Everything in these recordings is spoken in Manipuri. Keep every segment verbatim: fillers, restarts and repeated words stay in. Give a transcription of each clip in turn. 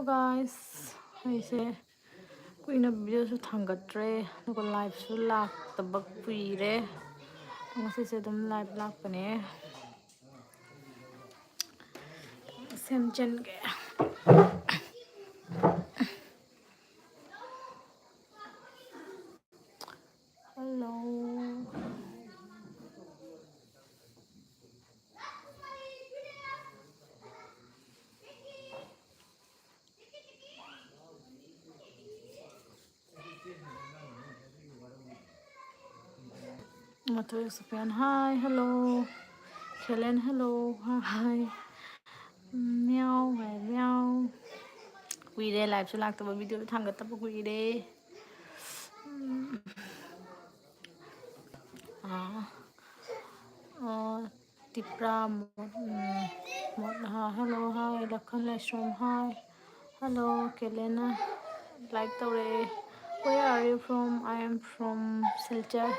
Guys, ꯑꯩꯁꯦ ꯀꯨꯏꯅ videoꯁꯨ ꯊꯥꯡꯒꯠꯇ꯭ꯔꯦ, ꯑꯗꯨꯒ liveꯁꯨ ꯂꯥꯛꯇꯕ ꯀꯨꯏꯔꯦ꯫ ꯉꯁꯤꯁꯦ ꯑꯗꯨꯝ live ꯂꯥꯛꯄꯅꯦ꯫ ꯁꯦꯝꯖꯤꯟꯒꯦ꯫ Hello. Matoy Sofian, hi, hello. Helen, hello, hi. ꯃꯤꯌꯥꯎ, ꯍꯥꯏ, ꯃꯤꯌꯥꯎ꯫ ꯀꯨꯏꯔꯦ liveꯁꯨ ꯂꯥꯛꯇꯕ, videoꯁꯨ ꯊꯥꯡꯒꯠꯇꯕ ꯀꯨꯏꯔꯦ꯫ ꯎꯝ꯫ ꯑꯥ꯫ ꯑꯣ, ꯇꯤꯄ꯭ꯔꯥ ꯃꯣꯠ-, ꯎꯝ, ꯃꯣꯠ-, ꯍꯥ, hello, hi, ꯂꯈꯟ ꯂꯥꯏꯁ꯭ꯔꯝ, hi. Hello, ꯀꯦꯂꯦꯅ like ꯇꯧꯔꯛꯑꯦ꯫ Where are you from? I am from Silchar.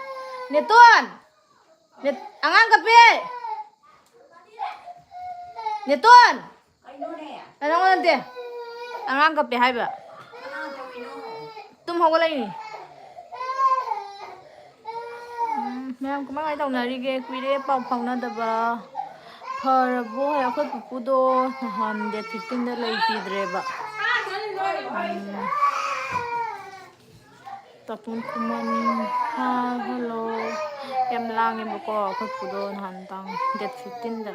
ꯅꯦꯇꯣꯟ! ꯅꯦꯠ-, ꯑꯉꯥꯡ ꯀꯞꯄꯦ! ꯅꯦꯇꯣꯟ! ꯑ, ꯅꯪꯉꯣꯟꯗ ꯅꯠꯇꯦ꯫ ꯑꯉꯥꯡ ꯀꯞꯄꯦ ꯍꯥꯏꯕ꯫ ꯇꯨꯝ ꯍꯧꯒꯠꯂꯛꯏꯅꯤ꯫ ꯎꯝ, ꯃꯌꯥꯝ ꯀꯃꯥꯏ ꯀꯃꯥꯏ ꯇꯧꯅꯔꯤꯒꯦ? ꯀꯨꯏꯔꯦ ꯄꯥꯎ ꯐꯥꯎꯅꯗꯕ꯫ ꯐꯔꯕꯣ? ꯍꯥꯏ, ꯑꯩꯈꯣꯏ ꯄꯨꯄꯨꯗꯣ ꯅꯍꯥꯟ date fifteenꯗ ꯂꯩꯈꯤꯗ꯭ꯔꯦꯕ꯫ ꯎꯝ꯫ ꯇꯥꯇꯣꯟ ꯈꯨꯃꯟ, hi, hello꯫ ꯌꯥꯝ ꯂꯥꯡꯉꯦꯕꯀꯣ, ꯑꯩꯈꯣꯏ ꯄꯨꯗꯣ ꯅꯍꯥꯟ ꯇꯥꯡ date fifteenꯗ,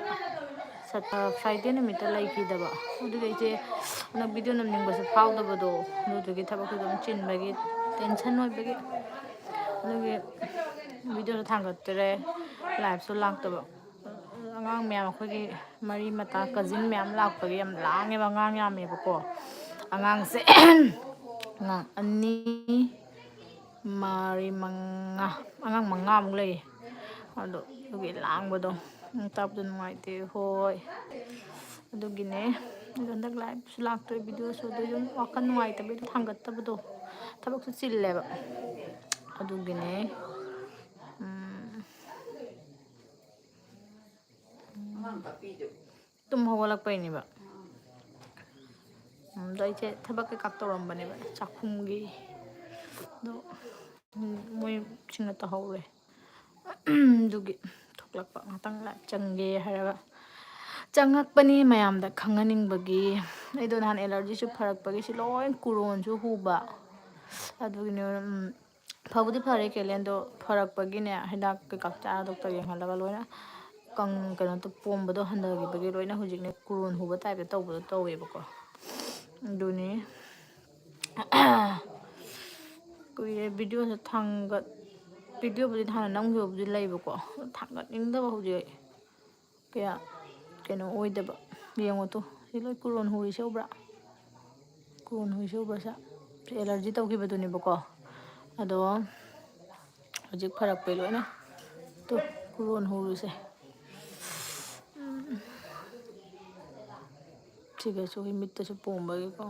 ꯁꯠ-, ꯑ, Friday ꯅꯨꯃꯤꯠꯇ ꯂꯩꯈꯤꯗꯕ꯫ ꯑꯗꯨꯒꯤ ꯑꯩꯁꯦ ꯍꯟꯗꯛ video ꯅꯝꯅꯤꯡꯕꯁꯨ ꯐꯥꯎꯗꯕꯗꯣ, ꯑꯗꯨꯗꯨꯒꯤ ꯊꯕꯛꯁꯨ ꯑꯗꯨꯝ ꯆꯤꯟꯕꯒꯤ, tension ꯑꯣꯏꯕꯒꯤ꯫ ꯑꯗꯨꯒꯤ videoꯁꯨ ꯊꯥꯡꯒꯠꯇ꯭ꯔꯦ, liveꯁꯨ ꯂꯥꯛꯇꯕ꯫ ꯑꯉꯥꯡ ꯃꯌꯥꯝ, ꯑꯩꯈꯣꯏꯒꯤ ꯃꯔꯤ ꯃꯇꯥ, cousin ꯃꯌꯥꯝ ꯂꯥꯛꯄꯒꯤ ꯌꯥꯝ ꯂꯥꯡꯉꯦꯕ, ꯑꯉꯥꯡ ꯌꯥꯝꯃꯦꯕꯀꯣ꯫ ꯑꯉꯥꯡꯁꯦ ꯑꯉꯥꯡ ꯑꯅꯤ, ꯃꯔꯤ, ꯃꯉꯥ, ꯑꯉꯥꯡ ꯃꯉꯥꯃꯨꯛ ꯂꯩꯌꯦ꯫ ꯑꯗꯣ ꯑꯗꯨꯒꯤ ꯂꯥꯡꯕꯗꯣ, ꯎꯝ, ꯇꯥꯕꯗꯣ ꯅꯨꯡꯉꯥꯏꯇꯦ꯫ ꯍꯣꯏ, ꯑꯗꯨꯒꯤꯅꯦ꯫ ꯑꯗꯣ ꯍꯟꯗꯛ liveꯁꯨ ꯂꯥꯛꯇ꯭ꯔꯦ, videoꯁꯨ ꯑꯗꯨ ꯑꯗꯨꯝ ꯋꯥꯈꯜ ꯅꯨꯡꯉꯥꯏꯇꯕꯒꯤ ꯊꯥꯡꯒꯠꯇꯕꯗꯣ, ꯊꯕꯛꯁꯨ ꯆꯤꯜꯂꯦꯕ꯫ ꯑꯗꯨꯒꯤꯅꯦ꯫ ꯎꯝ꯫ ꯑꯉꯥꯡ ꯀꯞꯄꯤꯗꯨ꯫ ꯇꯨꯝ ꯍꯧꯒꯠꯂꯛꯄꯩꯅꯦꯕ꯫ ꯑꯗꯣ ꯑꯩꯁꯦ ꯊꯕꯛ ꯀꯩꯀꯥ ꯇꯧꯔꯝꯕꯅꯦꯕ ꯆꯥꯛꯈꯨꯝꯒꯤ꯫ ꯑꯗꯣ ꯃꯣꯏꯁꯤꯡꯅ ꯇꯧꯍꯧꯔꯦ꯫ ꯑꯗꯨꯒꯤ ꯊꯣꯛꯂꯛꯄ, ꯉꯥꯛꯇꯪ ꯂꯥꯏ ꯆꯪꯒꯦ ꯍꯥꯏꯔꯒ ꯆꯪꯉꯛꯄꯅꯤ, ꯃꯌꯥꯝꯗ ꯈꯪꯍꯟꯅꯤꯡꯕꯒꯤ꯫ ꯑꯩꯗꯣ ꯅꯍꯥꯟ ꯑꯦꯂꯔꯖꯤꯁꯨ ꯐꯔꯛꯄꯒꯤ ꯁꯤ ꯂꯣꯏ ꯀꯨꯔꯣꯟꯁꯨ ꯍꯨꯕ꯫ ꯑꯗꯨꯒꯤꯅꯦ꯫ ꯐꯕꯨꯗꯤ ꯐꯔꯦ ꯀꯦꯂꯦꯟꯗꯣ꯫ ꯐꯔꯛꯄꯒꯤꯅꯦ, ꯍꯤꯗꯥꯛ ꯀꯩꯀꯥ ꯆꯥꯔ ꯗꯣꯛꯇꯔ ꯌꯦꯡꯍꯜꯂꯒ ꯂꯣꯏꯅ ꯀꯪ-, ꯀꯩꯅꯣ ꯇꯧ-, ꯄꯣꯝꯕꯗꯣ ꯍꯟꯊꯈꯤꯕꯒꯤ ꯂꯣꯏꯅ ꯍꯧꯖꯤꯛꯅꯦ ꯀꯨꯔꯣꯟ ꯍꯨꯕ ꯇꯥꯏꯞꯇ ꯇꯧꯕꯗꯣ ꯇꯧꯋꯦꯕꯀꯣ꯫ ꯑꯗꯨꯅꯤ꯫ ꯀꯨꯏꯔꯦ ꯚꯤꯗꯤꯑꯣꯁꯦ ꯊꯥꯡꯒꯠ-, ꯚꯤꯗꯤꯑꯣꯕꯨꯗꯤ ꯍꯥꯟꯅ ꯅꯝꯈꯤꯕꯕꯨꯗꯤ ꯂꯩꯕꯀꯣ, ꯊꯥꯡꯒꯠꯅꯤꯡꯗꯕ ꯍꯧꯖꯤꯛ ꯑꯩ꯫ ꯀꯌꯥ ꯀꯩꯅꯣ ꯑꯣꯏꯗꯕ꯫ ꯌꯦꯡꯉꯣ ꯇꯨ, ꯁꯤ ꯂꯣꯏ ꯀꯨꯔꯣꯟ ꯍꯨꯔꯤꯁꯦ ꯎꯕ꯭ꯔꯥ? ꯀꯨꯔꯣꯟ ꯍꯨꯔꯤꯁꯦ ꯎꯕ꯭ꯔꯥ? ꯁꯦ ꯑꯦꯂꯔꯖꯤ ꯇꯧꯈꯤꯕꯗꯨꯅꯦꯕꯀꯣ꯫ ꯑꯗꯣ ꯍꯧꯖꯤꯛ ꯐꯔꯛꯄꯩ ꯂꯣꯏꯅ꯫ ꯇꯨ, ꯀꯨꯔꯣꯟ ꯍꯨꯔꯤꯁꯦ꯫ ꯎꯝ꯫ ꯁꯤꯒꯁꯨ ꯑꯩꯈꯣꯏ ꯃꯤꯠꯇꯁꯨ ꯄꯣꯝꯕꯒꯤꯀꯣ꯫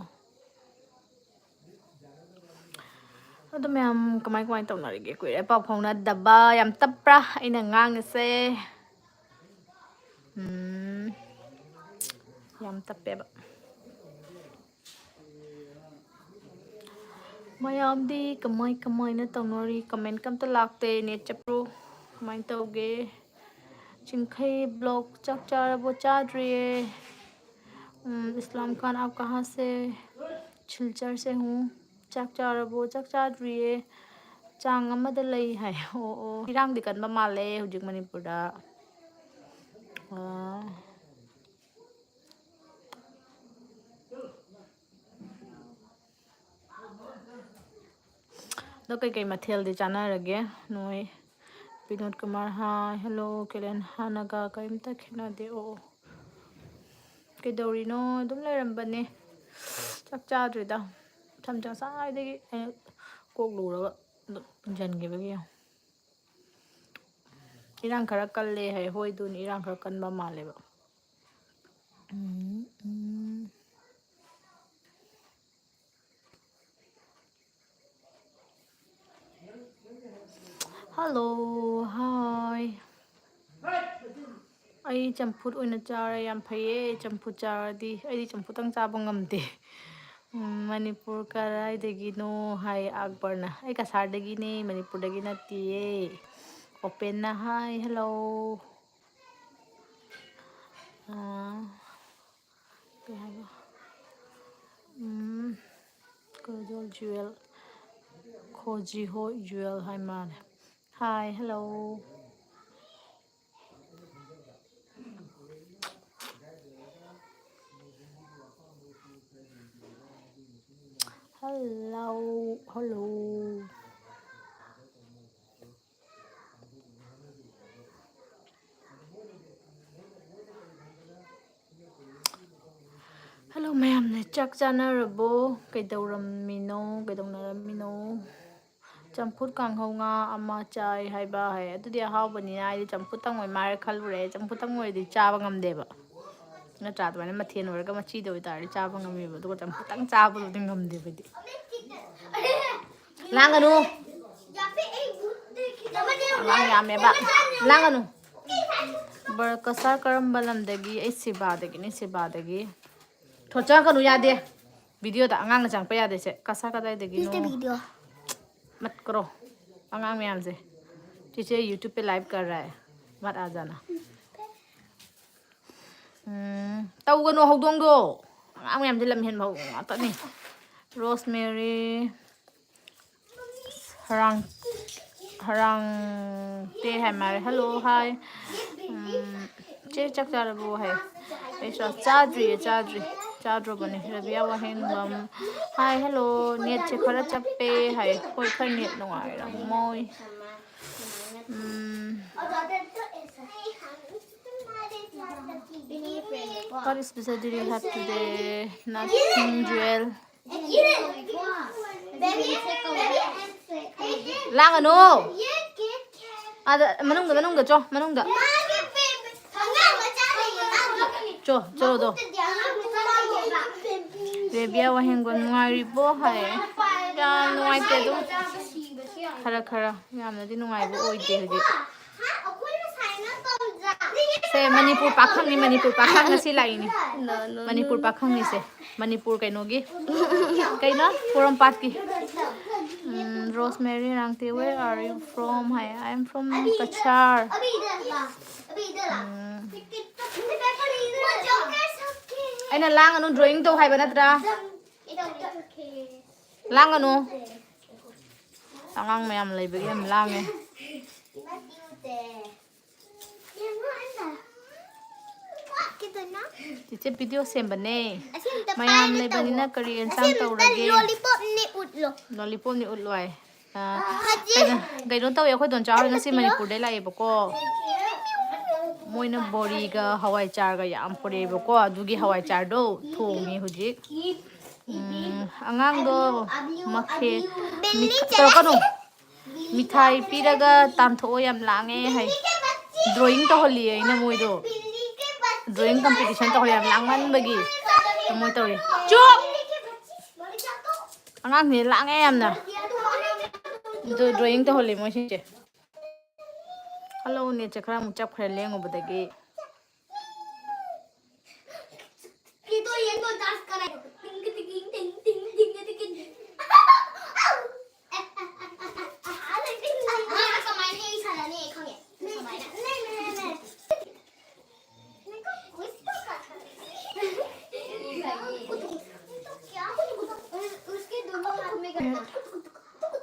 ꯑꯗꯣ ꯃꯌꯥꯝ ꯀꯃꯥꯏ ꯀꯃꯥꯏ ꯇꯧꯅꯔꯤꯒꯦ? ꯀꯨꯏꯔꯦ ꯄꯥꯎ ꯐꯥꯎꯅꯗꯕ꯫ ꯌꯥꯝ ꯇꯞꯄ꯭ꯔꯥ ꯑꯩꯅ ꯉꯥꯡꯉꯤꯁꯦ? ꯎꯝ, ꯌꯥꯝ ꯇꯞꯄꯦꯕ꯫ ꯃꯌꯥꯝꯗꯤ ꯀꯃꯥꯏ ꯀꯃꯥꯏꯅ ꯇꯧꯅꯔꯤ? ꯀꯃꯦꯟ ꯀꯝꯇ ꯂꯥꯛꯇꯦ꯫ ꯅꯦꯠ ꯆꯠꯄ꯭ꯔꯣ? ꯀꯃꯥꯏꯅ ꯇꯧꯒꯦ? ꯆꯤꯡꯈꯩ ꯕ꯭ꯂꯣꯛ, ꯆꯥꯛ ꯆꯥꯔꯕꯣ? ꯆꯥꯗ꯭ꯔꯤꯌꯦ꯫ ꯎꯝ, ꯏꯁꯂꯥꯝ ꯈꯥꯟ, ꯑꯞ ꯀꯍꯥ ꯁꯦ? ꯁꯤꯜꯆꯔ ꯁꯦ ꯍꯨ꯫ ꯆꯥꯛ ꯆꯥꯔꯕꯣ? ꯆꯥꯛ ꯆꯥꯗ꯭ꯔꯤꯌꯦ꯫ ꯆꯥꯡ ꯑꯃꯗ ꯂꯩ ꯍꯥꯏ꯫ ꯑꯣ, ꯑꯣ꯫ ꯏꯔꯥꯡꯗꯤ ꯀꯟꯕ ꯃꯥꯜꯂꯦ ꯍꯧꯖꯤꯛ ꯃꯅꯤꯄꯨꯔꯗ꯫ ꯑꯥ꯫ ꯑꯗꯣ ꯀꯩꯀꯩ ꯃꯊꯦꯜꯗꯤ ꯆꯥꯅꯔꯒꯦ ꯅꯣꯏ? ꯕꯤꯅꯣꯗ ꯀꯨꯃꯥꯔ, ꯍꯥꯏ꯫ ꯍꯦꯜꯂꯣ ꯀꯦꯂꯦꯟ, ꯍꯥꯟꯅꯒ ꯀꯔꯤꯝꯇ ꯈꯦꯠꯅꯗꯦ꯫ ꯑꯣ, ꯑꯣ꯫ ꯀꯩꯗꯧꯔꯤꯅꯣ? ꯑꯗꯨꯝ ꯂꯩꯔꯝꯕꯅꯦ꯫ ꯆꯥꯛ ꯆꯥꯗ꯭ꯔꯤꯗ꯫ ꯁꯝꯁꯦ ꯉꯁꯥꯏꯗꯒꯤ ꯑꯩꯅ ꯀꯣꯛ ꯂꯨꯔꯒ ꯑꯗꯨꯝ ꯎꯟꯁꯤꯟꯈꯤꯕꯒꯤ ꯌꯦꯡꯉꯣ꯫ ꯏꯔꯥꯡ ꯈꯔ ꯀꯜꯂꯦ ꯍꯥꯏ꯫ ꯍꯣꯏ, ꯑꯗꯨꯅꯤ, ꯏꯔꯥꯡ ꯈꯔ ꯀꯟꯕ ꯃꯥꯜꯂꯦꯕ꯫ ꯎꯝ, ꯎꯝ꯫ ꯍꯜꯂꯣ, ꯍꯥꯏ꯫ ꯑꯩ ꯆꯝꯐꯨꯠ ꯑꯣꯏꯅ ꯆꯥꯔꯦ꯫ ꯌꯥꯝ ꯐꯩꯌꯦ ꯆꯝꯐꯨꯠ ꯆꯥꯔꯗꯤ꯫ ꯑꯩꯗꯤ ꯆꯝꯐꯨꯠꯇꯪ ꯆꯥꯕ ꯉꯝꯗꯦ꯫ ꯎꯝ, "ꯃꯅꯤꯄꯨꯔ ꯀꯗꯥꯏꯗꯒꯤꯅꯣ?" ꯍꯥꯏ ꯑꯛꯕꯔꯅ꯫ ꯑꯩ ꯀꯁꯥꯔꯗꯒꯤꯅꯦ, ꯃꯅꯤꯄꯨꯔꯗꯒꯤ ꯅꯠꯇꯤꯌꯦ꯫ ꯑꯣꯄꯦꯟꯅ ꯍꯥꯏ, "ꯍꯜꯂꯣ"꯫ ꯑꯥ, ꯀꯩ ꯍꯥꯏꯕ? ꯎꯝ, ꯀꯖꯣꯜ ꯖꯨꯋꯦꯜ, ꯈꯣꯖꯤ ꯍꯣꯏ ꯖꯨꯋꯦꯜ ꯍꯥꯏ ꯃꯥꯜꯂꯦ꯫ ꯍꯥꯏ, ꯍꯜꯂꯣ꯫ Hello, hello. ꯍꯜꯂꯣ ꯃꯌꯥꯝꯅ ꯆꯥꯛ ꯆꯥꯅꯔꯕꯣ? ꯀꯩꯗꯧꯔꯝꯃꯤꯅꯣ? ꯀꯩꯗꯧꯅꯔꯝꯃꯤꯅꯣ? ꯆꯝꯐꯨꯠ ꯀꯥꯡꯍꯧ ꯉꯥ ꯑꯃ ꯆꯥꯏ ꯍꯥꯏꯕ ꯍꯥꯏ꯫ ꯑꯗꯨꯗꯤ ꯑꯍꯥꯎꯕꯅꯤꯅ ꯑꯩꯗꯤ ꯆꯝꯐꯨꯠꯇꯪ ꯑꯣꯏ ꯃꯥꯜꯂꯦ ꯈꯜꯂꯨꯔꯦ꯫ ꯆꯝꯐꯨꯠꯇꯪ ꯑꯣꯏꯔꯗꯤ ꯆꯥꯕ ꯉꯝꯗꯦꯕ꯫ ꯅꯠꯇ꯭ꯔꯥ? ꯑꯗꯨꯃꯥꯏꯅ ꯃꯊꯦꯜ ꯑꯣꯏꯔꯒ ꯃꯆꯤꯗ ꯑꯣꯏꯇꯥꯔꯗꯤ ꯆꯥꯕ ꯉꯝꯃꯦꯕ꯫ ꯑꯗꯨꯒ ꯆꯝꯐꯨꯠꯇꯪ ꯆꯥꯕꯗꯨꯗꯤ ꯉꯝꯗꯦꯕ ꯑꯩꯗꯤ꯫ ꯂꯥꯡꯒꯅꯨ꯫ ꯑꯉꯥꯡ ꯌꯥꯝꯃꯦꯕ꯫ ꯂꯥꯡꯒꯅꯨ꯫ ꯕꯔ-, ꯀꯁꯥꯔ ꯀꯔꯝꯕ ꯂꯝꯗꯒꯤ? ꯑꯩ ꯁꯤꯕꯥꯗꯒꯤꯅꯦ, ꯁꯤꯕꯥꯗꯒꯤ꯫ ꯊꯣ-, ꯆꯪꯉꯛꯀꯅꯨ, ꯌꯥꯗꯦ꯫ ꯚꯤꯗꯤꯑꯣꯗ ꯑꯉꯥꯡꯅ ꯆꯪꯉꯛꯄ ꯌꯥꯗꯦ ꯁꯦ꯫ ꯀꯁꯥꯔ ꯀꯗꯥꯏꯗꯒꯤꯅꯣ? ꯃꯠ ꯀꯔꯣ꯫ ꯑꯉꯥꯡ ꯃꯌꯥꯝꯁꯦ꯫ ꯆꯦꯆꯦ YouTube पे live कर रहा है। मत आ जाना। ꯎꯝ, ꯇꯧꯒꯅꯨ ꯍꯧꯗꯣꯡꯗꯣ꯫ ꯑꯉꯥꯡ ꯃꯌꯥꯝꯁꯦ ꯂꯝ ꯍꯦꯟꯕ ꯍꯧꯗꯣꯡ ꯉꯥꯛꯇꯅꯤ꯫ ꯔꯣꯁꯃꯦꯔꯤ꯫ ꯍꯔꯥꯡ, ꯍꯔꯥꯡ ꯇꯦ ꯍꯥꯏ ꯃꯥꯜꯂꯦ꯫ ꯍꯜꯂꯣ, ꯍꯥꯏ꯫ ꯎꯝ, "ꯆꯦ, ꯆꯥꯛ ꯆꯥꯔꯕꯣ?" ꯍꯥꯏ꯫ ꯑꯩꯁꯨ ꯆꯥꯗ꯭ꯔꯤꯌꯦ, ꯆꯥꯗ꯭ꯔꯤ꯫ ꯆꯥꯗ꯭ꯔꯣꯕꯅꯦ꯫ ꯔꯕꯤꯌꯥ ꯋꯥꯍꯦꯡꯕꯝ꯫ Hi, hello. "ꯅꯦꯠꯁꯦ ꯈꯔ ꯆꯞꯄꯦ" ꯍꯥꯏ꯫ ꯍꯣꯏ, ꯈꯔ ꯅꯦꯠ ꯅꯨꯡꯉꯥꯏꯔꯝꯃꯣꯏ꯫ ꯎꯝ꯫ What special did you have today? Nothing, Joel. ꯂꯥꯡꯒꯅꯨ꯫ ꯑꯥꯗ, ꯃꯅꯨꯡꯗ, ꯃꯅꯨꯡꯗ ꯆꯣ, ꯃꯅꯨꯡꯗ꯫ ꯆꯣ, ꯆꯣ, ꯗꯣ꯫ ꯔꯦꯕꯤꯌꯥ ꯋꯥꯍꯦꯡꯕꯝ ꯅꯨꯡꯉꯥꯏꯔꯤꯕꯣ? ꯍꯥꯏ꯫ ꯌꯥꯝ ꯅꯨꯡꯉꯥꯏꯇꯦ ꯑꯗꯨꯝ꯫ ꯈꯔ, ꯈꯔ꯫ ꯌꯥꯝꯅꯗꯤ ꯅꯨꯡꯉꯥꯏꯕ ꯑꯣꯏꯗꯦ ꯍꯧꯖꯤꯛ꯫ ꯁꯦ ꯃꯅꯤꯄꯨꯔ ꯄꯥꯈꯪꯅꯤ, ꯃꯅꯤꯄꯨꯔ ꯄꯥꯈꯪ ꯉꯁꯤ ꯂꯥꯛꯏꯅꯤ꯫ ꯃꯅꯤꯄꯨꯔ ꯄꯥꯈꯪꯅꯤꯁꯦ꯫ ꯃꯅꯤꯄꯨꯔ ꯀꯩꯅꯣꯒꯤ, ꯀꯩꯅꯣ, ꯄꯣꯔꯣꯝꯄꯥꯠꯀꯤ꯫ ꯎꯝ, Rosemary Rangte, where are you from? High, I am from Cachar. ꯎꯝ꯫ ꯑꯩꯅ ꯂꯥꯡꯒꯅꯨ, drawing ꯇꯧ ꯍꯥꯏꯕ ꯅꯠꯇ꯭ꯔꯥ? ꯂꯥꯡꯒꯅꯨ꯫ ꯑꯉꯥꯡ ꯃꯌꯥꯝ ꯂꯩꯕꯒꯤ ꯌꯥꯝ ꯂꯥꯡꯉꯦ꯫ ꯆꯤꯆꯦ video ꯁꯦꯝꯕꯅꯦ꯫ ꯃꯌꯥꯝ ꯂꯩꯕꯅꯤꯅ ꯀꯔꯤ ꯑꯦꯟꯁꯥꯡ ꯇꯧꯔꯒꯦ? Lollipopꯅꯤ ꯎꯠꯂꯣ꯫ Lollipopꯅꯤ ꯎꯠꯂꯣ ꯍꯥꯏ꯫ ꯑ, ꯀꯩꯅꯣ, ꯀꯩꯅꯣ ꯇꯧꯋꯦ, ꯑꯩꯈꯣꯏ ꯗꯣꯟꯆꯥ ꯍꯣꯏ ꯉꯁꯤ ꯃꯅꯤꯄꯨꯔꯗꯩ ꯂꯥꯛꯑꯦꯕꯀꯣ꯫ ꯃꯣꯏꯅ ꯕꯣꯔꯤꯒ ꯍꯋꯥꯏꯆꯥꯔꯒ ꯌꯥꯝ ꯄꯨꯔꯛꯑꯦꯕꯀꯣ꯫ ꯑꯗꯨꯒꯤ ꯍꯋꯥꯏꯆꯥꯔꯗꯣ ꯊꯣꯡꯉꯤ ꯍꯧꯖꯤꯛ꯫ ꯎꯝ, ꯑꯉꯥꯡꯗꯣ ꯃꯈꯦ-, ꯃꯤꯠ-, ꯇꯧꯔꯛꯀꯅꯨ꯫ ꯃꯤꯊꯥꯏ ꯄꯤꯔꯒ ꯇꯥꯟꯊꯣꯛꯑꯣ, ꯌꯥꯝ ꯂꯥꯡꯉꯦ ꯍꯥꯏ꯫ Drawing ꯇꯧꯍꯜꯂꯤ ꯑꯩꯅ ꯃꯣꯏꯗꯣ꯫ Drawing competition ꯇꯧꯍꯜꯂꯤ, ꯌꯥꯝ ꯂꯥꯡꯃꯟꯕꯒꯤ꯫ ꯃꯣꯏ ꯇꯧꯔꯤ꯫ ꯆꯨꯞ! ꯑꯉꯥꯡꯁꯤꯡꯁꯦ ꯂꯥꯡꯉꯦ ꯌꯥꯝꯅ꯫ ꯑꯗꯨ drawing ꯇꯧꯍꯜꯂꯤ ꯃꯣꯏꯁꯤꯡꯁꯦ꯫ Hello, netꯁꯦ ꯈꯔ ꯑꯃꯨꯛ ꯆꯞꯈ꯭ꯔꯦ ꯂꯦꯡꯉꯨꯕꯗꯒꯤ꯫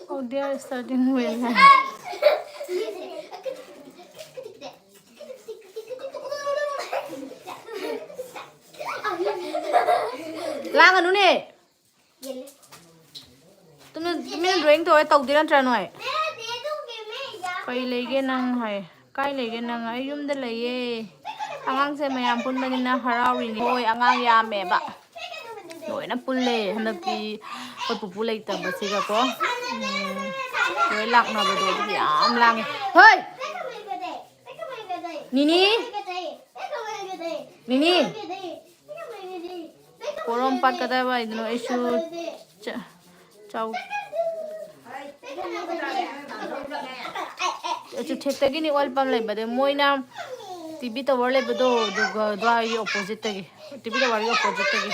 Oh, they are starting well. ꯂꯥꯡꯒꯅꯨꯅꯦ꯫ ꯇꯨꯃꯤꯟ, ꯇꯨꯃꯤꯟꯅ drawing ꯇꯧꯋꯦ, ꯇꯧꯗꯦ ꯅꯠꯇ꯭ꯔꯥ ꯅꯣꯏ? ꯀꯩ ꯂꯩꯒꯦ ꯅꯪ ꯍꯥꯏ? ꯀꯥꯏ ꯂꯩꯒꯦ ꯅꯪ? ꯑꯩ ꯌꯨꯝꯗ ꯂꯩꯌꯦ꯫ ꯑꯉꯥꯡꯁꯦ ꯃꯌꯥꯝ ꯄꯨꯟꯕꯅꯤꯅ ꯍꯔꯥꯎꯔꯤꯅꯤ꯫ ꯍꯣꯏ, ꯑꯉꯥꯡ ꯌꯥꯝꯃꯦꯕ꯫ ꯂꯣꯏꯅ ꯄꯨꯜꯂꯦ ꯍꯟꯗꯛꯇꯤ꯫ ꯑꯩꯈꯣꯏ ꯄꯨꯄꯨ ꯂꯩꯇꯕꯁꯤꯒꯀꯣ꯫ ꯎꯝ, ꯂꯣꯏ ꯂꯥꯛꯅꯕꯗꯣ ꯑꯗꯨꯒꯤ ꯌꯥꯝ ꯂꯥꯡꯉꯦ꯫ ꯍꯣꯏ! ꯅꯤꯅꯤ! ꯅꯤꯅꯤ! ꯄꯣꯔꯣꯝꯄꯥꯠ ꯀꯗꯥꯏꯋꯥꯏꯗꯅꯣ? ꯑꯩꯁꯨ ꯆ-, ꯆꯥꯎ-, ꯆꯨꯊꯦꯛꯇꯒꯤꯅꯤ oil pump ꯂꯩꯕꯗ ꯃꯣꯏꯅ ꯇꯤ ꯚꯤ ꯇꯋꯥꯔ ꯂꯩꯕꯗꯣ, ꯑꯗꯨꯒ ꯑꯗꯨꯋꯥꯏꯒꯤ ꯑꯣꯄꯣꯖꯤꯠꯇꯒꯤ, ꯇꯤ ꯚꯤ ꯇꯋꯥꯔꯒꯤ ꯑꯣꯄꯣꯖꯤꯠꯇꯒꯤ꯫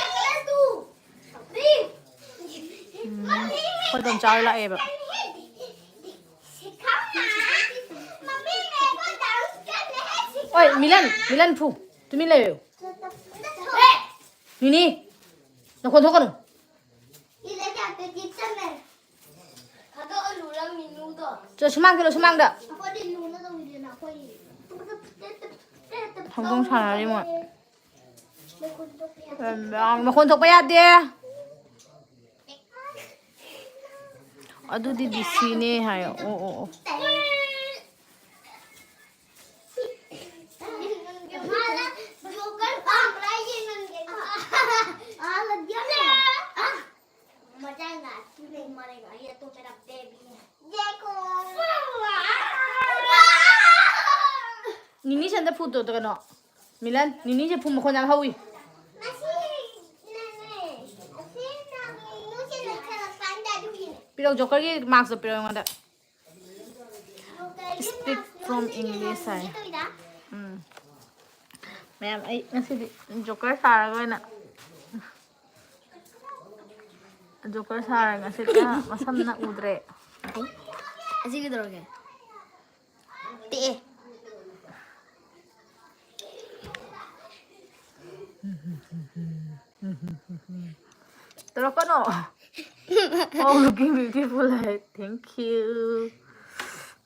ꯎꯝ, ꯑꯩꯈꯣꯏ ꯗꯣꯝꯆꯥ ꯍꯣꯏ ꯂꯥꯛꯑꯦꯕ꯫ ꯑꯣꯏ, ꯃꯤꯂꯟ, ꯃꯤꯂꯟ ꯐꯨ꯫ ꯇꯨꯃꯤꯟ ꯂꯩꯌꯨ꯫ ꯅꯤꯅꯤ, ꯅꯈꯣꯟ ꯊꯣꯛꯀꯅꯨ꯫ ꯆꯣ, ꯁꯨꯃꯥꯡ ꯆꯠꯂꯣ, ꯁꯨꯃꯥꯡꯗ꯫ ꯍꯧꯗꯣꯡ ꯁꯥꯟꯅꯔꯤ ꯃꯣꯏ꯫ ꯃꯈꯣꯟ ꯊꯣꯛꯄ ꯌꯥꯗꯦ꯫ ꯑꯗꯨꯗꯤ ꯗꯤ ꯁꯤꯅꯦ ꯍꯥꯏꯌꯣ꯫ ꯑꯣ, ꯑꯣ, ꯑꯣ꯫ ꯅꯤꯅꯤ ꯁꯟꯗ ꯐꯨꯠꯇꯣ ꯀꯩꯅꯣ? ꯃꯤꯂꯟ, ꯅꯤꯅꯤꯁꯦ ꯐꯨ ꯃꯈꯣꯟ ꯌꯥꯝ ꯍꯧꯋꯤ꯫ ꯄꯤꯔꯛꯑꯣ, ꯖꯣꯀꯔꯒꯤ ꯃꯥꯛꯁꯇꯣ ꯄꯤꯔꯛꯑꯣ ꯑꯩꯉꯣꯟꯗ꯫ Speak from English ꯍꯥꯏ꯫ ꯎꯝ꯫ ꯃꯌꯥꯝ, ꯑꯩ ꯉꯁꯤꯗꯤ ꯖꯣꯀꯔ ꯁꯥꯔꯒ ꯑꯣꯏꯅ, ꯖꯣꯀꯔ ꯁꯥꯔꯒ ꯉꯁꯤꯗꯤ ꯃꯁꯝꯅ ꯎꯗ꯭ꯔꯦ꯫ ꯑꯁꯤ ꯀꯩꯗꯧꯔꯒꯦ? ꯇꯦꯛꯑꯦ꯫ ꯇꯧꯔꯛꯀꯅꯣ꯫ Oh, looking beautiful high. Thank you.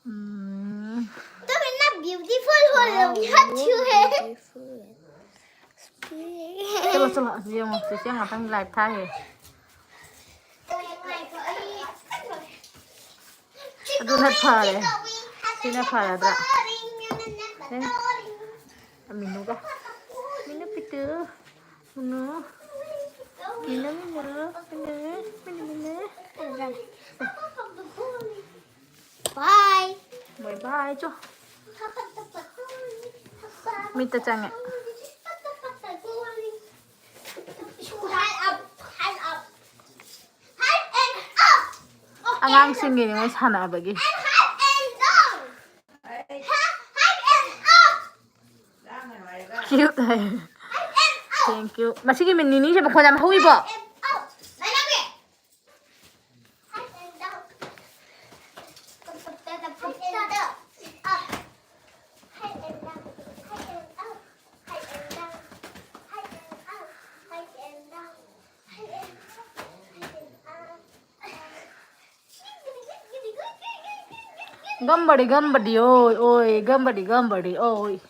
ꯎꯝ꯫ ꯇꯨꯃꯤꯟꯅ beautiful ꯍꯣꯜꯂꯣ, ꯌꯥꯠꯁꯨ ꯍꯦ꯫ Beautiful. ꯆꯠꯂꯣ, ꯆꯠꯂꯣ, ꯑꯁꯤ ꯌꯦꯡꯉꯣ, ꯆꯦꯆꯦ ꯉꯥꯛꯇꯪ live ꯊꯥꯒꯦ꯫ ꯑꯗꯨꯅ ꯐꯔꯦ꯫ ꯁꯤꯅ ꯐꯔꯗ꯭ꯔꯥ? ꯑꯦ, ꯑꯃꯤꯅꯨꯒ꯫ ꯃꯤꯅꯨ ꯄꯤꯇꯨ꯫ ꯃꯤꯅꯨ꯫ ꯃꯤꯅꯨ, ꯃꯤꯅꯨ, ꯃꯤꯅꯨ, ꯃꯤꯅꯨ, ꯃꯤꯅꯨ꯫ Bye꯫ Bye bye ꯆꯣ꯫ ꯃꯤꯠꯇ ꯆꯪꯉꯦ꯫ ꯑꯉꯥꯡꯁꯤꯡꯒꯤꯅꯦ ꯃꯣꯏ ꯁꯥꯟꯅꯕꯒꯤ꯫ Cute high. Thank you꯫ ꯃꯁꯤꯒꯤ ꯃꯤꯅꯤꯁꯦ ꯃꯈꯣꯟ ꯌꯥꯝ ꯍꯧꯋꯤꯕꯣ꯫ Gambari, gambari, oi, oi, gambari, gambari, oi.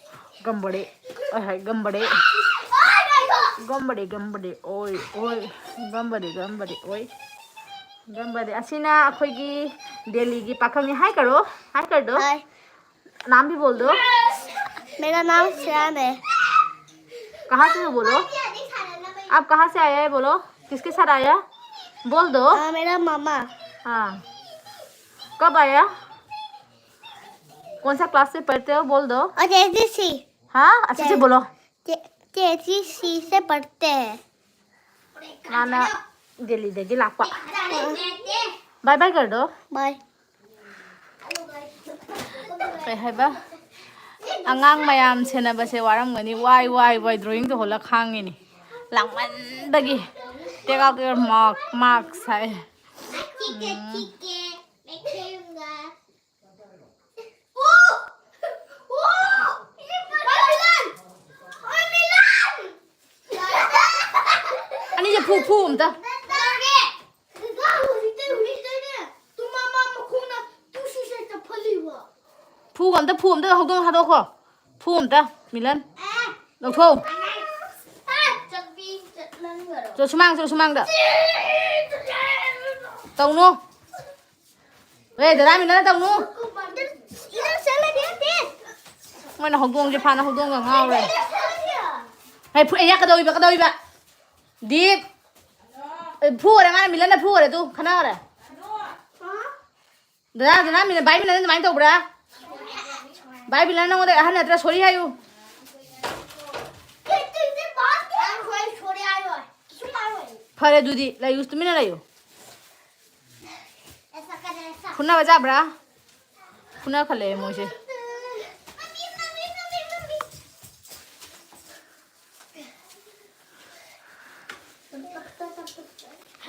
Gambari. Oi, hai, gambari. Gambari, gambari, oi, oi. Gambari, gambari, oi. Gambari. ꯑꯁꯤꯅ ꯑꯩꯈꯣꯏꯒꯤ ꯗꯦꯜꯂꯤꯒꯤ ꯄꯥꯈꯪꯅꯤ꯫ Hi करो। Hi कर दो। Hi। नाम भी बोल दो। मेरा नाम श्रेयान है। कहाँ से हो बोलो? आप कहाँ से आया है बोलो? किसके साथ आया? बोल दो। अ, मेरा मामा। हाँ। कब आया? कौन सा क्लास से पढ़ते हो? बोल दो। और जैसे सी। हाँ, अच्छे से बोलो। के, केजी सी से पढ़ते हैं। ꯃꯥꯅ ꯗꯦꯜꯂꯤꯗꯒꯤ ꯂꯥꯛꯄ꯫ Bye bye कर दो। Bye। ꯀꯩ ꯍꯥꯏꯕ? ꯑꯉꯥꯡ ꯃꯌꯥꯝ ꯁꯦꯟꯅꯕꯁꯦ ꯋꯥꯔꯝꯒꯅꯤ꯫ ꯋꯥꯏ, ꯋꯥꯏ, ꯋꯥꯏ, drawing ꯇꯧꯍꯜꯂ ꯈꯥꯡꯉꯤꯅꯤ꯫ ꯂꯥꯡꯃꯟꯕꯒꯤ꯫ Take out your mark, marks ꯍꯥꯏ꯫ ꯎꯝ꯫ ꯑꯅꯤꯁꯦ ꯐꯨ, ꯐꯨ ꯑꯝꯇ꯫ ꯐꯨ ꯑꯝꯇ, ꯐꯨ ꯑꯝꯇ ꯍꯧꯗꯣꯡ ꯊꯥꯗꯣꯛꯈꯣ꯫ ꯐꯨ ꯑꯝꯇ, ꯃꯤꯂꯟ꯫ ꯂꯧꯊꯣꯛꯎ꯫ ꯆꯠꯂꯣ ꯁꯨꯃꯥꯡ, ꯆꯠꯂꯣ ꯁꯨꯃꯥꯡꯗ꯫ ꯇꯧꯅꯨ꯫ ꯑꯦ, ꯗꯗꯥ ꯃꯤꯂꯟꯅ ꯇꯧꯅꯨ꯫ ꯃꯣꯏꯅ ꯍꯧꯗꯣꯡꯁꯦ ꯐꯥꯅ ꯍꯧꯗꯣꯡꯒ ꯉꯥꯎꯔꯦ꯫ ꯍꯦ, ꯐꯨ-, ꯑꯦ, ꯌꯥ, ꯀꯗꯧꯏꯕ, ꯀꯗꯧꯏꯕ? ꯗꯤꯞ꯫ ꯑꯦ, ꯐꯨꯈꯔꯦ ꯃꯥꯅ, ꯃꯤꯂꯟꯅ ꯐꯨꯈꯔꯦ ꯑꯗꯨ, ꯈꯟꯅꯈꯔꯦ꯫ ꯗꯗꯥ, ꯗꯗꯥ, ꯃꯤꯂꯟ, ꯚꯥꯏ ꯃꯤꯂꯟ ꯑꯗꯨꯃꯥꯏꯅ ꯇꯧꯕ꯭ꯔꯥ? ꯚꯥꯏ ꯃꯤꯂꯟ ꯅꯉꯣꯟꯗ ꯑꯍꯟ ꯅꯠꯇ꯭ꯔꯥ? Sorry ꯍꯥꯏꯌꯨ꯫ ꯐꯔꯦ ꯑꯗꯨꯗꯤ, ꯂꯩꯌꯨ, ꯇꯨꯃꯤꯟꯅ ꯂꯩꯌꯨ꯫ ꯐꯨꯅꯕ ꯆꯥꯕ꯭ꯔꯥ? ꯐꯨꯅ ꯈꯜꯂꯛꯑꯦ ꯃꯣꯏꯁꯦ꯫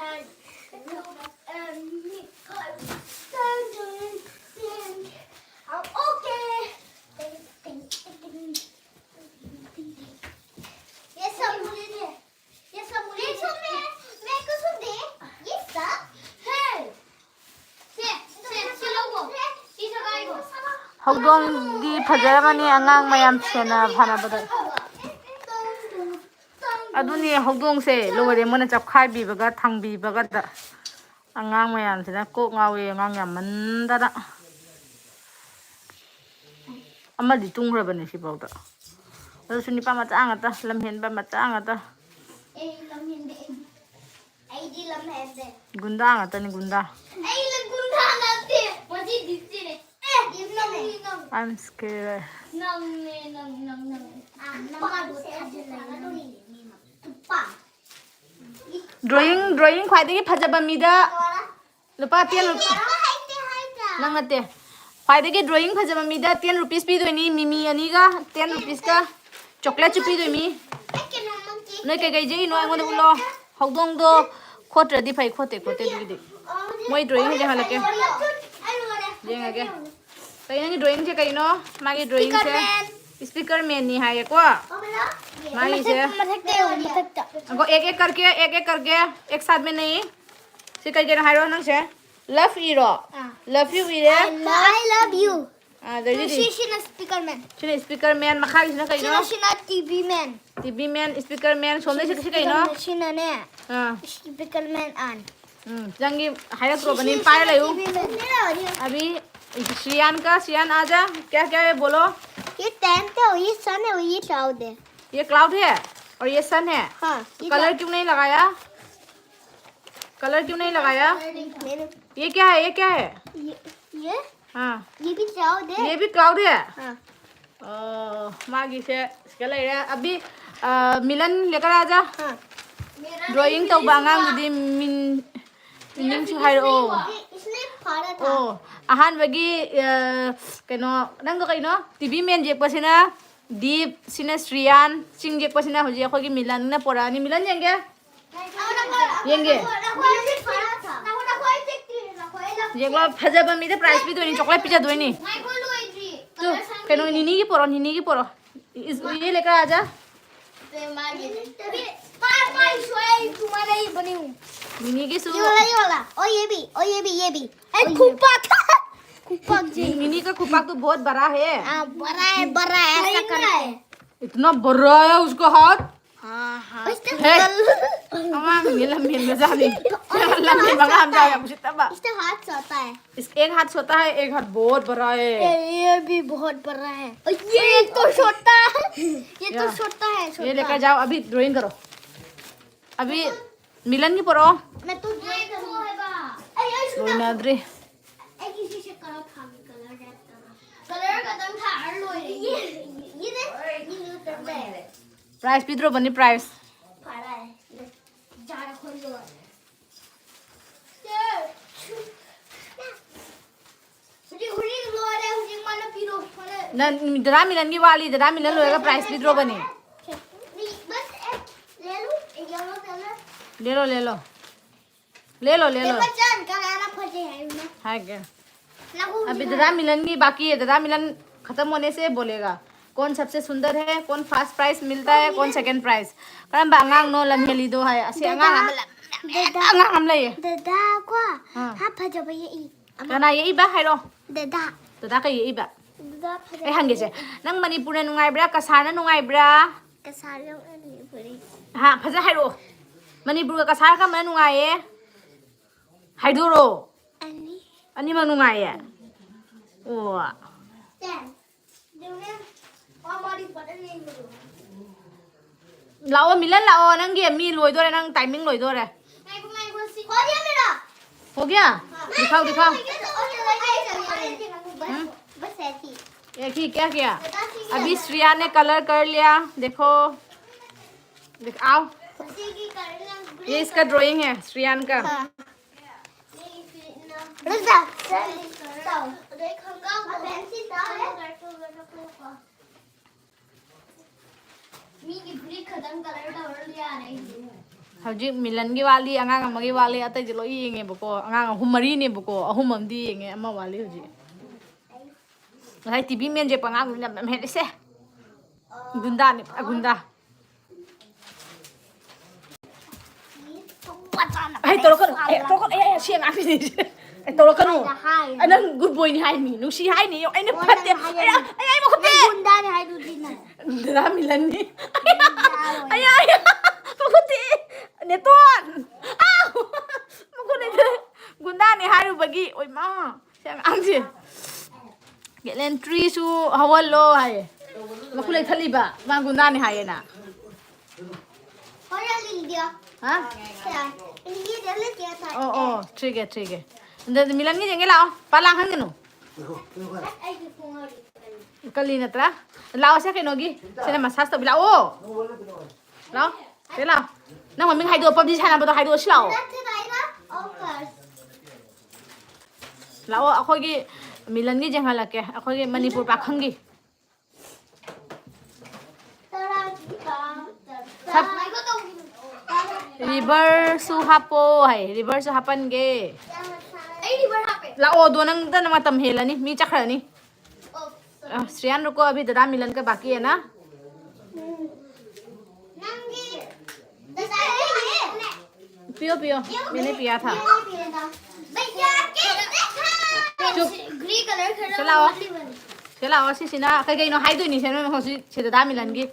Okay. Yes, sir. Yes, sir. Hey. ꯍꯧꯗꯣꯡꯗꯤ ꯐꯖꯔꯝꯃꯅꯤ, ꯑꯉꯥꯡ ꯃꯌꯥꯝ ꯁꯦꯟꯅ ꯐꯅꯕꯗ꯫ ꯑꯗꯨꯅꯦ, ꯍꯧꯗꯣꯡꯁꯦ ꯂꯣꯏꯔꯦ, ꯃꯣꯏꯅ ꯆꯞꯈꯥꯏꯕꯤꯕꯒ ꯊꯥꯡꯕꯤꯕꯒꯗ꯫ ꯑꯉꯥꯡ ꯃꯌꯥꯝꯁꯤꯅ ꯀꯣꯛ ꯉꯥꯎꯋꯦ, ꯑꯉꯥꯡ ꯌꯥꯝꯃꯟꯗꯅ꯫ ꯑꯃꯗꯤ ꯇꯨꯝꯈ꯭ꯔꯕꯅꯦ ꯁꯤꯐꯥꯎꯗ꯫ ꯑꯗꯨꯁꯨ ꯅꯨꯄꯥ ꯃꯆꯥ ꯉꯥꯛꯇ, ꯂꯝꯍꯦꯟꯕ ꯃꯆꯥ ꯉꯥꯛꯇ꯫ ꯑꯩ ꯂꯝꯍꯦꯟꯗꯦ, ꯑꯩꯗꯤ꯫ ꯑꯩꯗꯤ ꯂꯝꯍꯦꯟꯗꯦ꯫ ꯒꯨꯟꯗꯥ ꯉꯥꯛꯇꯅꯤ, ꯒꯨꯟꯗꯥ꯫ ꯑꯩ ꯒꯨꯟꯗꯥ ꯅꯠꯇꯦ, ꯃꯁꯤ ꯗꯤꯁꯤꯅꯦ꯫ ꯑꯦ, ꯅꯪꯅꯦ, ꯅꯪ꯫ I'm scared. ꯅꯪꯅꯦ, ꯅꯪ, ꯅꯪ, ꯅꯪ꯫ ꯑꯥ, ꯅꯪ ꯊꯥꯖꯤꯜꯂꯒ ꯅꯪ ꯅꯨꯄꯥ꯫ Drawing, drawing ꯈ꯭ꯋꯥꯏꯗꯒꯤ ꯐꯖꯕ ꯃꯤꯗ ꯂꯨꯄꯥ ten ꯔꯨꯄꯤ-, ꯅꯪ ꯅꯠꯇꯦ꯫ ꯈ꯭ꯋꯥꯏꯗꯒꯤ drawing ꯐꯖꯕ ꯃꯤꯗ ten rupees ꯄꯤꯗꯣꯏꯅꯤ, ꯃꯤꯃꯤ ꯑꯅꯤꯒ ten rupeesꯀ chocolateꯁꯨ ꯄꯤꯗꯣꯏꯅꯤ꯫ ꯅꯣꯏ ꯀꯩꯀꯩ ꯌꯦꯛꯏꯅꯣ ꯑꯩꯉꯣꯟꯗ ꯎꯠꯂꯣ꯫ ꯍꯧꯗꯣꯡꯗꯣ ꯈꯣꯠꯇ꯭ꯔꯗꯤ ꯐꯩ, ꯈꯣꯠꯇꯦ, ꯈꯣꯠꯇꯦ, ꯑꯗꯨꯒꯤꯗꯤ꯫ ꯃꯣꯏ drawing ꯌꯦꯡꯍꯜꯂꯛꯀꯦ꯫ ꯌꯦꯡꯉꯒꯦ꯫ ꯀꯩ ꯅꯪꯒꯤ drawingꯁꯦ ꯀꯩꯅꯣ? ꯃꯥꯒꯤ drawingꯁꯦ speaker manꯅꯤ ꯍꯥꯏꯌꯦꯀꯣ꯫ ꯃꯥꯒꯤꯁꯦ ꯃꯊꯛꯇ ꯌꯦꯡꯉꯣ, ꯃꯊꯛꯇ꯫ ꯑꯒꯣ, एक एक करके, एक एक करके, एक साथ में नहीं। ꯁꯤ ꯀꯩ ꯀꯩꯅꯣ ꯍꯥꯏꯔꯣ ꯅꯪꯁꯦ? Love ꯏꯔꯣ? ꯑꯥ꯫ Love you ꯏꯔꯦ꯫ I love you꯫ ꯑꯥ, ꯑꯗꯩꯗꯤ ꯁꯤ, ꯁꯤꯅ speaker man꯫ ꯁꯤꯅ speaker man, ꯃꯈꯥꯒꯤꯁꯤꯅ ꯀꯩꯅꯣ? ꯁꯤꯅ, ꯁꯤꯅ TV man꯫ TV man, speaker man, ꯁꯣꯝꯗ ꯁꯤ, ꯁꯤ ꯀꯩꯅꯣ? Speaker man, ꯁꯤꯅꯅꯦ꯫ ꯑꯥ꯫ Speaker man ꯑꯥꯟ꯫ ꯎꯝ, ꯅꯪꯒꯤ ꯍꯥꯏꯔꯛꯇ꯭ꯔꯣꯕꯅꯤ, ꯁꯤ, ꯁꯤ, ꯄꯥꯏꯔ ꯂꯩꯌꯨ꯫ ꯁꯤꯅ TV man꯫ ꯑꯕꯤ, श्रेयान का, श्रेयान आजा, क्या क्या है बोलो? ये tent है और ये sun है और ये cloud है। ये cloud है और ये sun है। हाँ, ये cloud। Color क्यों नहीं लगाया? Color क्यों नहीं लगाया? मैंने ये क्या है? ये क्या है? ये, ये? हाँ। ये भी cloud है। ये भी cloud है? हाँ। ꯑꯣ, ꯃꯥꯒꯤꯁꯦ ꯁꯤꯗ ꯂꯩꯔꯦ꯫ अभी, ꯑ, मिलन लेकर आजा। हाँ। Drawing ꯇꯧꯕ ꯑꯉꯥꯡꯗꯨꯗꯤ ꯃꯤꯟ-, meaningꯁꯨ ꯍꯥꯏꯔꯛꯑꯣ꯫ ये इसने फाड़ा था। ꯑꯣ, ꯑꯍꯥꯟꯕꯒꯤ, ꯑ, ꯀꯩꯅꯣ, ꯅꯪꯗꯣ ꯀꯩꯅꯣ? TV man ꯌꯦꯛꯄꯁꯤꯅ ꯗꯤꯞ, ꯁꯤꯅ ꯁ꯭ꯔꯤꯌꯥꯟ, ꯆꯤꯡ ꯌꯦꯛꯄꯁꯤꯅ ꯍꯧꯖꯤꯛ ꯑꯩꯈꯣꯏꯒꯤ ꯃꯤꯂꯟꯅ ꯄꯣꯔꯛꯑꯅꯤ꯫ ꯃꯤꯂꯟ ꯌꯦꯡꯒꯦ꯫ ꯌꯦꯡꯒꯦ꯫ ꯌꯦꯡꯂꯣ, ꯐꯖꯕ ꯃꯤꯗ prize ꯄꯤꯗꯣꯏꯅꯤ, chocolate ꯄꯤꯖꯗꯣꯏꯅꯤ꯫ ꯇꯨ, ꯀꯩꯅꯣ, ꯅꯤꯅꯤꯒꯤ ꯄꯣꯔꯛꯑꯣ, ꯅꯤꯅꯤꯒꯤ ꯄꯣꯔꯛꯑꯣ꯫ ꯏꯁ, ꯎꯏꯌꯦ, ꯂꯩꯀꯥ ꯑꯖꯥ꯫ ꯅꯤꯅꯤꯒꯤꯁꯨ꯫ ये वाला, ये वाला। और ये भी, और ये भी, ये भी। ए, खुपाक। खुपाक जी। नी-, नीनी का खुपाक तो बहुत बड़ा है। हाँ, बड़ा है, बड़ा है, ऐसा करके। इतना बड़ा है उसका हाथ। हाँ, हाँ। है। ꯑꯉꯥꯡꯅꯤ ꯂꯝꯍꯦꯟꯕꯖꯥꯠꯅꯤ꯫ ꯂꯝꯍꯦꯟꯕ ꯑꯉꯥꯡ ꯌꯥꯝ ꯎꯁꯤꯠꯇꯕ꯫ इसका हाथ छोटा है। इस, एक हाथ छोटा है, एक हाथ बहुत बड़ा है। ये, ये भी बहुत बड़ा है। और ये तो छोटा है। ये तो छोटा है, छोटा। ये लेकर जाओ, अभी drawing करो। अभी मिलन की पढ़ो। मैं तो drawing करूँगा। लोनाद्री। एक किसी से कलर था, कलर रहता था। कलर खत्म था, हर लो ये, ये देख, ये करता है। Prize ꯄꯤꯗ꯭ꯔꯣꯕꯅꯤ, prize꯫ ꯐꯔꯦ꯫ ꯖꯥꯔ ꯈꯣꯏꯗꯣ꯫ ꯍꯧꯖꯤꯛ, ꯍꯧꯖꯤꯛ ꯂꯣꯏꯔꯦ, ꯍꯧꯖꯤꯛ ꯃꯥꯅ ꯄꯤꯔꯣ꯫ ꯐꯔꯦ꯫ ꯅꯪ ꯗꯗꯥ ꯃꯤꯂꯟꯒꯤ ꯋꯥꯠꯂꯤ, ꯗꯗꯥ ꯃꯤꯂꯟ ꯂꯣꯏꯔꯒ prize ꯄꯤꯗ꯭ꯔꯣꯕꯅꯤ꯫ बस एक ले लूं, येलो कलर। ले लो, ले लो। ले लो, ले लो। देखो चांद का गाना खोजे है मैं। है क्या? लगू अभी दिखा। दादा मिलन की बाकी है, दादा मिलन खत्म होने से बोलेगा कौन सबसे सुंदर है, कौन first prize मिलता है, कौन second prize। ꯀꯔꯝꯕ ꯑꯉꯥꯡꯅꯣ ꯂꯝ ꯍꯦꯜꯂꯤꯗꯣ ꯍꯥꯏ꯫ ꯑꯁꯤ ꯑꯉꯥꯡ ꯑꯃ ꯂꯝ, ꯑꯉꯥꯡ ꯑꯃ ꯂꯩꯌꯦ꯫ ꯗꯗꯥ ꯀꯣ, ꯑꯥ꯫ ꯍꯥ, ꯐꯖꯕ ꯌꯦꯛꯏ꯫ ꯀꯅꯥ ꯌꯦꯛꯏꯕ ꯍꯥꯏꯔꯣ? ꯗꯗꯥ꯫ ꯗꯗꯥ ꯀꯩ ꯌꯦꯛꯏꯕ? ꯗꯗꯥ ꯐꯖꯕ ꯑꯩ ꯍꯪꯒꯦꯁꯦ, ꯌꯦꯛꯏ꯫ ꯅꯪ ꯃꯅꯤꯄꯨꯔꯅ ꯅꯨꯡꯉꯥꯏꯕ꯭ꯔꯥ, ꯀꯁꯥꯔꯅ ꯅꯨꯡꯉꯥꯏꯕ꯭ꯔꯥ? ꯀꯁꯥꯔ ꯌꯥꯝ ꯃꯅꯤꯄꯨꯔꯤ꯫ ꯍꯥ, ꯐꯖꯅ ꯍꯥꯏꯔꯛꯑꯣ꯫ ꯃꯅꯤꯄꯨꯔꯒ ꯀꯁꯥꯔ ꯀꯔꯝꯕꯅ ꯅꯨꯡꯉꯥꯏꯌꯦ? ꯍꯥꯏꯗꯣꯔꯛꯑꯣ꯫ ꯑꯅꯤ꯫ ꯑꯅꯤꯃꯛ ꯅꯨꯡꯉꯥꯏꯌꯦ? ꯑꯣ꯫ ꯂꯥꯛꯑꯣ, ꯃꯤꯂꯟ, ꯂꯥꯛꯑꯣ, ꯅꯪꯒꯤ ꯃꯤ ꯂꯣꯏꯗꯣꯔꯦ, ꯅꯪ timing ꯂꯣꯏꯗꯣꯔꯦ꯫ हो गया? दिखाओ, दिखाओ। हम्म? एक ही, क्या किया? अभी श्रेया ने colour कर लिया। देखो, देख, आओ। ये इसका drawing है, श्रेयान का। हाँ। ꯃꯤꯒꯤ ꯐꯨꯔꯤꯠ ꯈꯛꯇꯪ colour ꯇꯧꯔ ꯌꯥꯔꯦ ꯑꯩꯗꯤ꯫ ꯍꯧꯖꯤꯛ ꯃꯤꯂꯟꯒꯤ ꯋꯥꯠꯂꯤ, ꯑꯉꯥꯡ ꯑꯃꯒꯤ ꯋꯥꯠꯂꯤ, ꯑꯇꯩꯗꯤ ꯂꯣꯏ ꯌꯦꯡꯉꯦꯕꯀꯣ꯫ ꯑꯉꯥꯡ ꯑꯍꯨꯝ ꯃꯔꯤꯅꯦꯕꯀꯣ, ꯑꯍꯨꯝ ꯑꯃꯗꯤ ꯌꯦꯡꯉꯦ, ꯑꯃ ꯋꯥꯠꯂꯤ ꯍꯧꯖꯤꯛ꯫ ꯉꯁꯥꯏ ꯇꯤꯚꯤ ꯃꯦꯟꯁꯦ ꯄꯉꯥꯡ ꯌꯥꯝ ꯌꯥꯝ ꯍꯦꯜꯂꯤꯁꯦ꯫ ꯒꯨꯟꯗꯥꯅꯤ ꯄꯨꯔꯥ ꯒꯨꯟꯗꯥ꯫ ꯑꯩ ꯇꯧꯔꯛꯀꯅꯨ, ꯑꯩ ꯇꯧꯔꯛꯀꯅꯨ, ꯑꯩ, ꯑꯩ, ꯁꯤ ꯑꯉꯥꯡꯁꯤꯗꯤ꯫ ꯑꯩ ꯇꯧꯔꯛꯀꯅꯨ꯫ ꯑꯩꯅ ꯍꯥꯏ꯫ ꯑꯩ ꯅꯪ ꯒꯨꯗ ꯕꯣꯏꯅꯤ ꯍꯥꯏꯅꯤ, ꯅꯨꯡꯁꯤ ꯍꯥꯏꯅꯤ꯫ ꯑꯩꯅ ꯑꯣ, ꯐꯠꯇꯦ꯫ ꯅꯪ ꯍꯥꯏꯌꯦ꯫ ꯑꯩ, ꯑꯩ, ꯑꯩ ꯃꯈꯨꯠꯇꯤ꯫ ꯅꯪ ꯒꯨꯟꯗꯥꯅꯤ ꯍꯥꯏꯗꯨꯗꯤ ꯅꯪ꯫ ꯗꯗꯥ ꯃꯤꯂꯟꯅꯤ꯫ ꯒꯨꯟꯗꯥ ꯑꯣꯏ꯫ ꯑꯩ, ꯑꯩ, ꯃꯈꯨꯠꯇꯤ꯫ ꯅꯦꯇꯣꯟ꯫ ꯑꯥꯎ! ꯃꯈꯨꯠ ꯂꯩꯇ꯭ꯔꯦ꯫ ꯒꯨꯟꯗꯥꯅꯤ ꯍꯥꯏꯔꯨꯕꯒꯤ꯫ ꯑꯣꯏꯃꯥ! ꯁꯤ ꯑꯉꯥꯡꯁꯦ꯫ ꯒꯦꯂꯦꯟꯇ꯭ꯔꯤꯁꯨ ꯍꯧꯍꯜꯂꯣ ꯍꯥꯏꯌꯦ꯫ ꯃꯈꯨꯠ ꯂꯩꯊꯠꯂꯤꯕ꯫ ꯃꯥ ꯒꯨꯟꯗꯥꯅꯤ ꯍꯥꯏꯌꯦꯅ꯫ ꯍꯣꯔꯦꯟ ꯂꯤꯟꯗꯤꯌꯣ꯫ ꯍꯥ? ꯁꯦ, ꯂꯤꯟꯗꯤ ꯂꯩꯇꯦ ꯊꯥꯏ꯫ ꯑꯣ, ꯑꯣ, ꯊ꯭ꯔꯤꯒꯦ, ꯊ꯭ꯔꯤꯒꯦ꯫ ꯑꯗ ꯃꯤꯂꯟꯒꯤ ꯌꯦꯡꯒꯦ ꯂꯥꯛꯑꯣ꯫ ꯄꯥ ꯂꯥꯡꯍꯟꯒꯅꯨ꯫ ꯑꯩꯒꯤ ꯈꯣꯡ ꯀꯜꯂꯤ ꯅꯠꯇ꯭ꯔꯥ? ꯂꯥꯛꯑꯣ ꯁꯦ ꯀꯩꯅꯣꯒꯤ꯫ ꯁꯤꯅ ꯃꯁꯥꯁ ꯇꯧꯕꯤ꯫ ꯂꯥꯛꯑꯣ꯫ ꯂꯥꯛꯑꯣ꯫ ꯁꯦ ꯂꯥꯛꯑꯣ꯫ ꯅꯪ ꯃꯃꯤꯡ ꯍꯥꯏꯗꯣꯛꯑꯣ꯫ ꯄꯞꯖꯤ ꯁꯥꯟꯅꯕꯗꯣ ꯍꯥꯏꯗꯣꯛꯑꯣ ꯁꯤ ꯂꯥꯛꯑꯣ꯫ ꯂꯥꯛꯑꯣ, ꯑꯩꯈꯣꯏꯒꯤ ꯃꯤꯂꯟꯒꯤ ꯌꯦꯡꯍꯜꯂꯛꯀꯦ꯫ ꯑꯩꯈꯣꯏꯒꯤ ꯃꯅꯤꯄꯨꯔ ꯄꯥꯈꯪꯒꯤ꯫ ꯁꯞ-, ꯔꯤꯚꯔꯁꯨ ꯍꯥꯞꯄꯣ ꯍꯥꯏ, ꯔꯤꯚꯔꯁꯨ ꯍꯥꯞꯄꯟꯒꯦ꯫ ꯑꯩ ꯔꯤꯚꯔ ꯍꯥꯞꯄꯦ꯫ ꯂꯥꯛꯑꯣ, ꯑꯗꯣ ꯅꯪꯗ ꯃꯇꯝ ꯍꯦꯜꯂꯅꯤ, ꯃꯤ ꯆꯠꯈ꯭ꯔꯅꯤ꯫ ꯑꯣ, ꯑ, ꯁ꯭ꯔꯤꯌꯥꯟ ꯔꯨꯀꯣ, ꯑꯚꯤ ꯗꯗꯥ ꯃꯤꯂꯟ ꯀ ꯕꯥꯀꯤ ꯍꯦ ꯅꯥ? ꯅꯪꯒꯤ ꯗꯗꯥ ꯂꯥꯛꯑꯦ꯫ ꯄꯤꯌꯣ, ꯄꯤꯌꯣ꯫ ꯃꯦꯅꯦ ꯄꯤꯌꯥ ꯊꯥ꯫ ꯆꯨꯞ꯫ ꯒ꯭ꯔꯤ ꯀꯂꯔ ꯈꯔ ꯁꯤ ꯂꯥꯛꯑꯣ꯫ ꯋꯥꯠꯂꯤꯕꯅꯤ꯫ ꯁꯤ ꯂꯥꯛꯑꯣ, ꯁꯤꯁꯤꯅ ꯀꯩ ꯀꯩꯅꯣ ꯍꯥꯏꯗꯣꯏꯅꯤ ꯁꯦ ꯅꯣꯏ ꯍꯧꯖꯤꯛ꯫ ꯁꯤ ꯗꯗꯥ ꯃꯤꯂꯟꯒꯤ꯫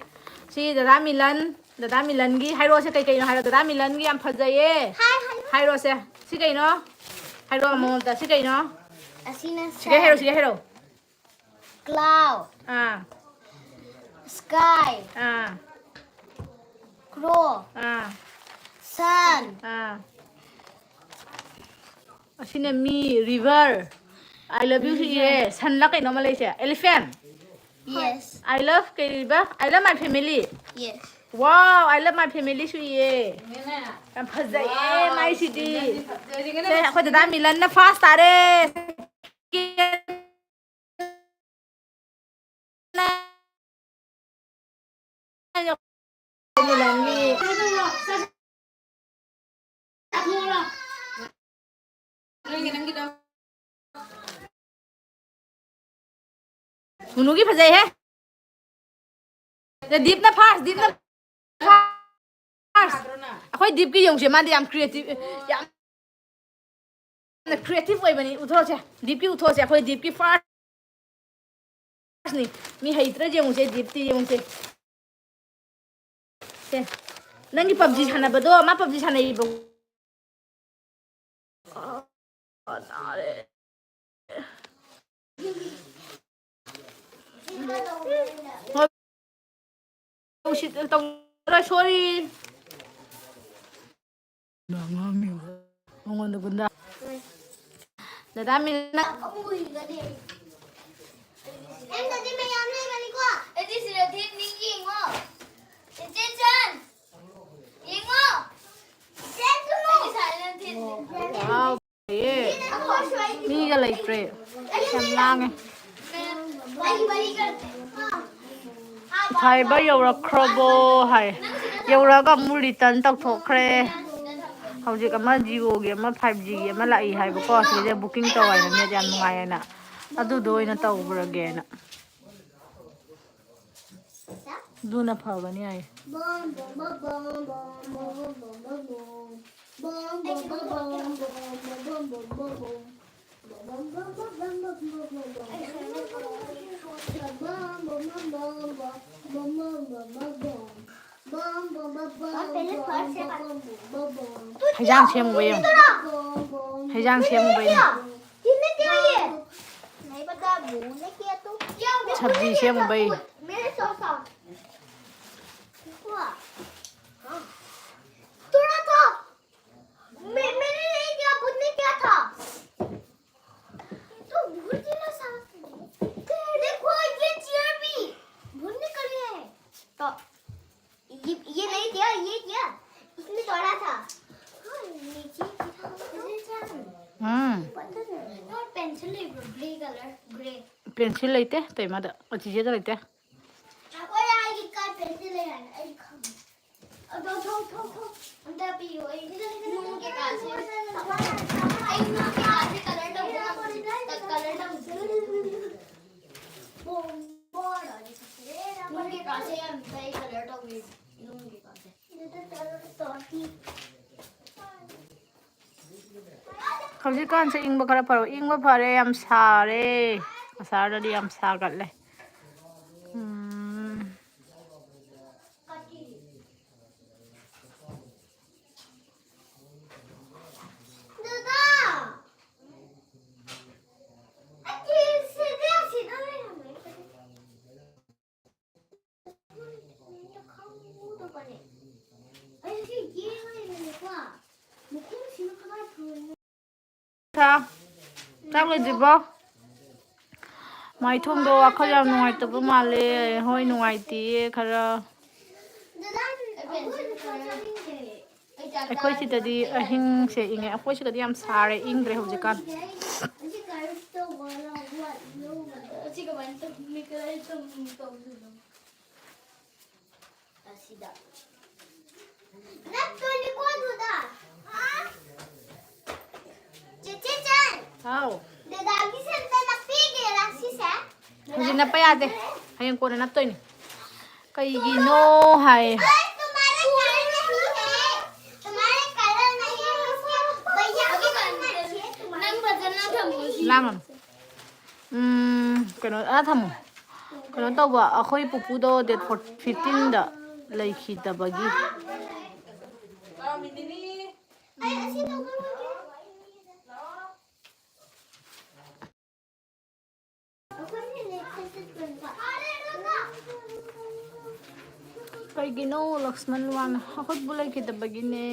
ꯁꯤ ꯗꯗꯥ ꯃꯤꯂꯟ, ꯗꯗꯥ ꯃꯤꯂꯟꯒꯤ ꯍꯥꯏꯔꯛꯑꯣꯁꯦ ꯀꯩ ꯀꯩꯅꯣ ꯍꯥꯏꯔꯣ꯫ ꯗꯗꯥ ꯃꯤꯂꯟꯒꯤ ꯌꯥꯝ ꯐꯖꯩꯌꯦ꯫ ꯍꯥꯏ, ꯍꯥꯏ꯫ ꯍꯥꯏꯔꯛꯑꯣꯁꯦ꯫ ꯁꯤ ꯀꯩꯅꯣ? ꯍꯥꯏꯔꯛꯑꯣ ꯑꯃꯃꯝꯇ꯫ ꯁꯤ ꯀꯩꯅꯣ? ꯑꯁꯤꯅ ꯁꯤꯒꯩ ꯍꯥꯏꯔꯣ, ꯁꯟ꯫ ꯁꯤꯒꯩ ꯍꯥꯏꯔꯣ꯫ Cloud꯫ ꯑꯥ꯫ Sky꯫ ꯑꯥ꯫ Crow꯫ ꯑꯥ꯫ Sun꯫ ꯑꯥ꯫ ꯑꯁꯤꯅ ꯃꯤ, river꯫ I love you ꯁꯨ ꯏꯔꯦ꯫ Sun ꯂ ꯀꯩꯅꯣꯝꯃ ꯂꯩꯁꯦ꯫ Elephant꯫ Yes꯫ I love ꯀꯩꯕ? I love my family꯫ Yes꯫ Wow, I love my family ꯁꯨ ꯏꯌꯦ꯫ ꯌꯥꯝ ꯐꯖꯩꯌꯦ ꯃꯥꯏꯁꯤꯗꯤ꯫ ꯁꯦ, ꯑꯩꯈꯣꯏ ꯗꯗꯥ ꯃꯤꯂꯟꯅ first ꯇꯥꯔꯦ꯫ ꯅꯨꯅꯨꯒꯤ ꯐꯖꯩꯍꯦ꯫ ꯗꯤꯞꯅ ꯐꯥꯔꯁ, ꯗꯤꯞꯅ ꯐꯥꯔꯁ꯫ ꯑꯩꯈꯣꯏ ꯗꯤꯞꯀꯤ ꯌꯦꯡꯉꯨꯁꯦ, ꯃꯥꯗꯤ ꯌꯥꯝ ꯀ꯭ꯔꯤꯌꯦꯇꯤꯞ, ꯌꯥꯝ ꯀ꯭ꯔꯤꯌꯦꯇꯤꯞ ꯑꯣꯏꯕꯅꯤ꯫ ꯎꯠꯊꯣꯛꯑꯁꯦ, ꯗꯤꯞꯀꯤ ꯎꯠꯊꯣꯛꯑꯁꯦ꯫ ꯑꯩꯈꯣꯏ ꯗꯤꯞꯀꯤ ꯐꯥꯔꯁꯅꯤ꯫ ꯃꯤ ꯍꯩꯇ꯭ꯔꯥ ꯌꯦꯡꯉꯨꯁꯦ, ꯗꯤꯞꯇꯤ ꯌꯦꯡꯉꯨꯁꯦ꯫ ꯁꯦ, ꯅꯪꯒꯤ ꯄꯞꯖꯤ ꯁꯥꯟꯅꯕꯗꯣ, ꯃꯥ ꯄꯞꯖꯤ ꯁꯥꯟꯅꯩꯕ꯫ ꯑ, ꯇꯥꯔꯦ꯫ ꯎꯁꯤꯠ ꯇꯧꯔꯣꯏ, ꯁꯣꯔꯤ꯫ ꯃꯉꯣꯟꯗ ꯒꯨꯟꯗꯥ꯫ ꯗꯗꯥ ꯃꯤꯅ ꯑꯩꯉꯣꯟꯗꯗꯤ ꯃꯌꯥꯝ ꯂꯩꯕꯅꯤꯀꯣ꯫ ꯑꯩꯗꯤ ꯁꯤꯗ ꯊꯦꯠꯅꯤ, ꯌꯦꯡꯉꯣ꯫ ꯏꯆꯦ ꯆꯟ, ꯌꯦꯡꯉꯣ꯫ ꯏꯆꯦ ꯆꯟ꯫ ꯑꯩꯗꯤ ꯁꯥꯏꯗ ꯊꯦꯠꯅꯤ꯫ ꯋꯥꯎ, ꯐꯩꯌꯦ꯫ ꯃꯤꯒ ꯂꯩꯇ꯭ꯔꯦ꯫ ꯌꯥꯝ ꯂꯥꯡꯉꯦ꯫ ꯐꯥꯏꯕꯔ ꯌꯧꯔꯛꯈ꯭ꯔꯕꯣ ꯍꯥꯏ꯫ ꯌꯧꯔꯛꯑꯒ ꯑꯃꯨꯛ ꯔꯤꯇꯔꯟ ꯇꯧꯊꯣꯛꯈ꯭ꯔꯦ꯫ ꯍꯧꯖꯤꯛ ꯑꯃ ꯖꯤꯑꯣꯒꯤ ꯑꯃ ꯐꯥꯏꯚ ꯖꯤꯒꯤ ꯑꯃ ꯂꯥꯛꯏ ꯍꯥꯏꯕꯀꯣ, ꯁꯤꯗ ꯕꯨꯀꯤꯡ ꯇꯧ ꯍꯥꯏꯅ, ꯅꯦꯠ ꯌꯥꯝ ꯅꯨꯡꯉꯥꯏ ꯍꯥꯏꯅ꯫ ꯑꯗꯨꯗꯣ ꯑꯣꯏꯅ ꯇꯧꯈ꯭ꯔꯒꯦꯅ꯫ ꯑꯗꯨꯅ ꯐꯕꯅꯤ ꯍꯥꯏ꯫ ꯍꯩꯖꯥꯡ ꯁꯦꯝꯃꯨꯕ ꯌꯦꯡꯉꯨ꯫ ꯍꯩꯖꯥꯡ ꯁꯦꯝꯃꯨꯕ ꯌꯦꯡꯉꯨ꯫ नहीं बता, भूनने किया तो क्या हो गया? सब्जी से मुंबई। मेरे सॉस सॉस। हुआ। हाँ। थोड़ा था। मैं, मैंने नहीं किया, भूनने क्या था? तो भून दिया सॉस। देखो, ये चेयर भी भूनने के लिए है। तो ये, ये नहीं किया, ये किया। इसने तोड़ा था। हाँ, नीचे गिरा। हम्म। पता नहीं। और पेंसिल है, ग्रे कलर, ग्रे। पेंसिल लेते, तो मत, अच्छी चीज लेते। आपको यहाँ एक का पेंसिल ले आना, एक हम। और दो, दो, दो, दो। हम तो अभी वही नून के पास है। एक नून के पास है, कलर डाल दो, कलर डाल दो। ꯅꯨꯡꯒꯤ ꯀꯥꯁꯦ ꯌꯥꯝ ꯐꯩ, ꯀꯂꯔ ꯇꯧꯕꯤ꯫ ꯅꯨꯡꯒꯤ ꯀꯥꯁꯦ꯫ ꯍꯧꯖꯤꯛꯀꯥꯟꯁꯦ ꯏꯪꯕ ꯈꯔ ꯐꯔꯣ? ꯏꯪꯕ ꯐꯔꯦ, ꯌꯥꯝ ꯁꯥꯔꯦ꯫ ꯑꯁꯥꯔꯗꯗꯤ ꯌꯥꯝ ꯁꯥꯒꯠꯂꯦ꯫ ꯎꯝ꯫ ꯆꯥꯛ ꯂꯣꯏꯗ꯭ꯔꯤꯕꯣ? ꯃꯥꯏꯊꯣꯡꯗꯣ ꯋꯥꯈꯜ ꯌꯥꯝ ꯅꯨꯡꯉꯥꯏꯇꯕ ꯃꯥꯜꯂꯦ꯫ ꯍꯣꯏ, ꯅꯨꯡꯉꯥꯏꯇꯦꯌꯦ ꯈꯔ꯫ ꯑꯩꯈꯣꯏ ꯁꯤꯗꯗꯤ ꯑꯍꯤꯡꯁꯦ ꯏꯪꯉꯦ, ꯑꯩꯈꯣꯏ ꯁꯤꯗꯗꯤ ꯌꯥꯝ ꯁꯥꯔꯦ, ꯏꯪꯗ꯭ꯔꯦ ꯍꯧꯖꯤꯛꯀꯥꯟ꯫ ꯑꯁꯤꯗ꯫ ꯅꯠꯇꯣꯏꯅꯤꯀꯣ ꯑꯗꯨꯗ꯫ ꯆꯦꯆꯦ ꯆꯟ꯫ ꯍꯥꯎ꯫ ꯗꯗꯥꯒꯤ ꯁꯦꯝꯇ ꯅꯞꯄꯤꯒꯦꯔꯥ ꯁꯤꯁꯦ? ꯍꯧꯖꯤꯛ ꯅꯞꯄ ꯌꯥꯗꯦ꯫ ꯍꯌꯦꯡ ꯀꯣꯟꯅ ꯅꯞꯇꯣꯏꯅꯤ꯫ ꯀꯩꯒꯤꯅꯣ ꯍꯥꯏ꯫ ꯑꯩ तुम्हारे कारण नहीं है। तुम्हारे कारण नहीं है, इसके भैया के कारण है। तुम्हारे ꯅꯪ ꯐꯖꯅ ꯊꯝꯃꯣ ꯁꯤ꯫ ꯂꯥꯡꯒꯅꯨ꯫ ꯎꯝ, ꯀꯩꯅꯣ, ꯑꯥ, ꯊꯝꯃꯣ꯫ ꯀꯩꯅꯣ ꯇꯧꯕ, ꯑꯩꯈꯣꯏ ꯄꯨꯄꯨꯗꯣ date four, fifteenꯗ ꯂꯩꯈꯤꯗꯕꯒꯤ꯫ ꯑꯩ ꯑꯁꯤ ꯂꯧꯕ ꯂꯣꯏꯔꯦ꯫ ꯑꯩꯈꯣꯏꯅ next ꯆꯠꯄꯅꯦꯕ꯫ ꯀꯩꯒꯤꯅꯣ ꯂꯛꯁꯃꯟ ꯋꯥꯅ? ꯑꯩꯈꯣꯏ ꯄꯨꯄꯨ ꯂꯩꯈꯤꯗꯕꯒꯤꯅꯦ꯫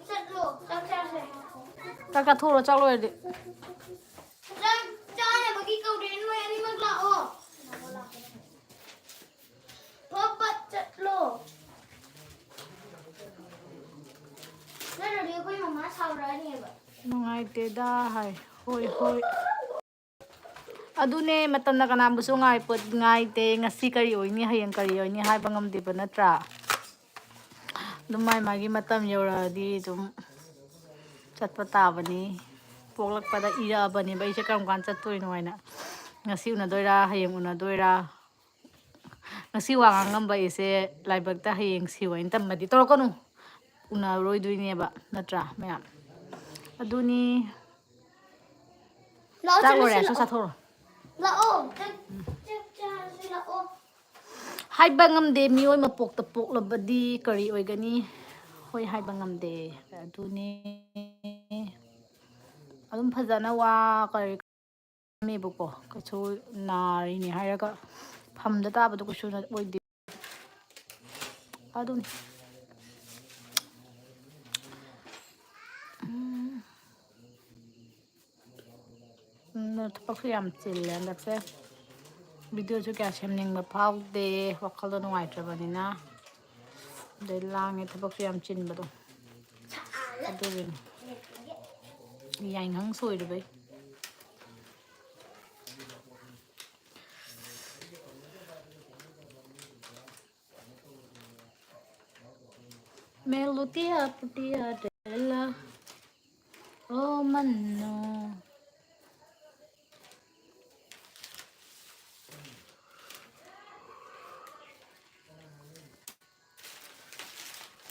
ꯆꯠꯂꯣ, ꯆꯥꯛ ꯆꯥꯁꯦ꯫ ꯆꯥꯛ ꯆꯥꯊꯣꯛꯎꯔꯣ, ꯆꯥꯛ ꯂꯣꯏꯔꯗꯤ꯫ ꯆꯥꯛ ꯆꯥꯅꯕꯒꯤ ꯀꯧꯔꯦ, ꯅꯣꯏ ꯑꯅꯤꯃꯛ ꯂꯥꯛꯑꯣ꯫ ꯐꯠ ꯐꯠ ꯆꯠꯂꯣ꯫ ꯅꯠꯇ꯭ꯔꯗꯤ ꯑꯩꯈꯣꯏ ꯃꯃꯥ ꯁꯥꯎꯔꯛꯑꯅꯦꯕ꯫ ꯅꯨꯡꯉꯥꯏꯇꯦꯗ ꯍꯥꯏ꯫ ꯍꯣꯏ, ꯍꯣꯏ꯫ ꯑꯗꯨꯅꯦ, ꯃꯇꯝꯅ ꯀꯅꯥꯕꯨꯁꯨ ꯉꯥꯏꯄꯣꯠ-, ꯉꯥꯏꯗꯦ꯫ ꯉꯁꯤ ꯀꯔꯤ ꯑꯣꯏꯅꯤ, ꯍꯌꯦꯡ ꯀꯔꯤ ꯑꯣꯏꯅꯤ ꯍꯥꯏꯕ ꯉꯝꯗꯦꯕ, ꯅꯠꯇ꯭ꯔꯥ? ꯑꯗꯨꯝ ꯃꯥꯏ ꯃꯥꯒꯤ ꯃꯇꯝ ꯌꯧꯔꯛꯑꯗꯤ ꯑꯗꯨꯝ ꯆꯠꯄ ꯇꯥꯕꯅꯤ꯫ ꯄꯣꯛꯂꯛꯄꯗ ꯏꯔꯛꯑꯕꯅꯦꯕ ꯑꯩꯁꯦ ꯀꯔꯝ ꯀꯥꯟ ꯆꯠꯇꯣꯏꯅꯣ ꯍꯥꯏꯅ꯫ ꯉꯁꯤ ꯎꯅꯗꯣꯏꯔꯥ, ꯍꯌꯦꯡ ꯎꯅꯗꯣꯏꯔꯥ? ꯉꯁꯤ ꯋꯥ ꯉꯥꯡꯉꯝꯕ ꯑꯩꯁꯦ ꯂꯥꯏꯕꯛꯇ ꯍꯌꯦꯡ ꯁꯤ ꯑꯣꯏꯅ ꯇꯝꯃꯗꯤ ꯇꯧꯔꯛꯀꯅꯨ꯫ ꯎꯅꯔꯣꯏꯗꯣꯏꯅꯦꯕ, ꯅꯠꯇ꯭ꯔꯥ ꯃꯌꯥꯝ? ꯑꯗꯨꯅꯤ꯫ ꯂꯥꯛꯑꯣ, ꯆꯥꯛ ꯂꯣꯏꯔꯦ, ꯆꯠꯂꯁꯤ, ꯁꯠ ꯂꯥꯛꯑꯣ꯫ ꯆꯥꯊꯣꯛꯔꯣ꯫ ꯂꯥꯛꯑꯣ, ꯆꯥꯛ, ꯆꯥꯛ ꯆꯥꯔꯁꯤ, ꯂꯥꯛꯑꯣ꯫ ꯍꯥꯏꯕ ꯉꯝꯗꯦ, ꯃꯤꯑꯣꯏ ꯃꯄꯣꯛꯇ ꯄꯣꯛꯂꯕꯗꯤ ꯀꯔꯤ ꯑꯣꯏꯒꯅꯤ? ꯍꯣꯏ, ꯍꯥꯏꯕ ꯉꯝꯗꯦ꯫ ꯑꯗꯨꯅꯤ꯫ ꯑꯗꯨꯝ ꯐꯖꯅ ꯋꯥ ꯀꯔꯤ ꯃꯦꯕꯀꯣ, ꯀꯩꯁꯨ ꯅꯥꯔꯤꯅꯦ ꯍꯥꯏꯔꯒ ꯐꯝꯗ ꯇꯥꯕꯗꯣ ꯀꯩꯁꯨ ꯑꯣꯏꯗꯦ꯫ ꯑꯗꯨꯅꯤ꯫ ꯎꯝ꯫ ꯎꯝ, ꯊꯕꯛꯁꯨ ꯌꯥꯝ ꯆꯤꯜꯂꯦ ꯍꯟꯗꯛꯁꯦ꯫ ꯚꯤꯗꯤꯑꯣꯁꯨ ꯀꯌꯥ ꯁꯦꯝꯅꯤꯡꯕ ꯐꯥꯎꯗꯦ, ꯋꯥꯈꯜꯗꯣ ꯅꯨꯡꯉꯥꯏꯇ꯭ꯔꯕꯅꯤꯅ꯫ ꯑꯗꯩ ꯂꯥꯡꯉꯦ, ꯊꯕꯛꯁꯨ ꯌꯥꯝ ꯆꯤꯟꯕꯗꯣ꯫ ꯑꯗꯨꯒꯤꯅꯤ꯫ ꯌꯥꯏꯉꯪ ꯁꯣꯏꯔꯨꯕꯩ꯫ मैं लुटिया पुटिया डला, ओ मन्नू।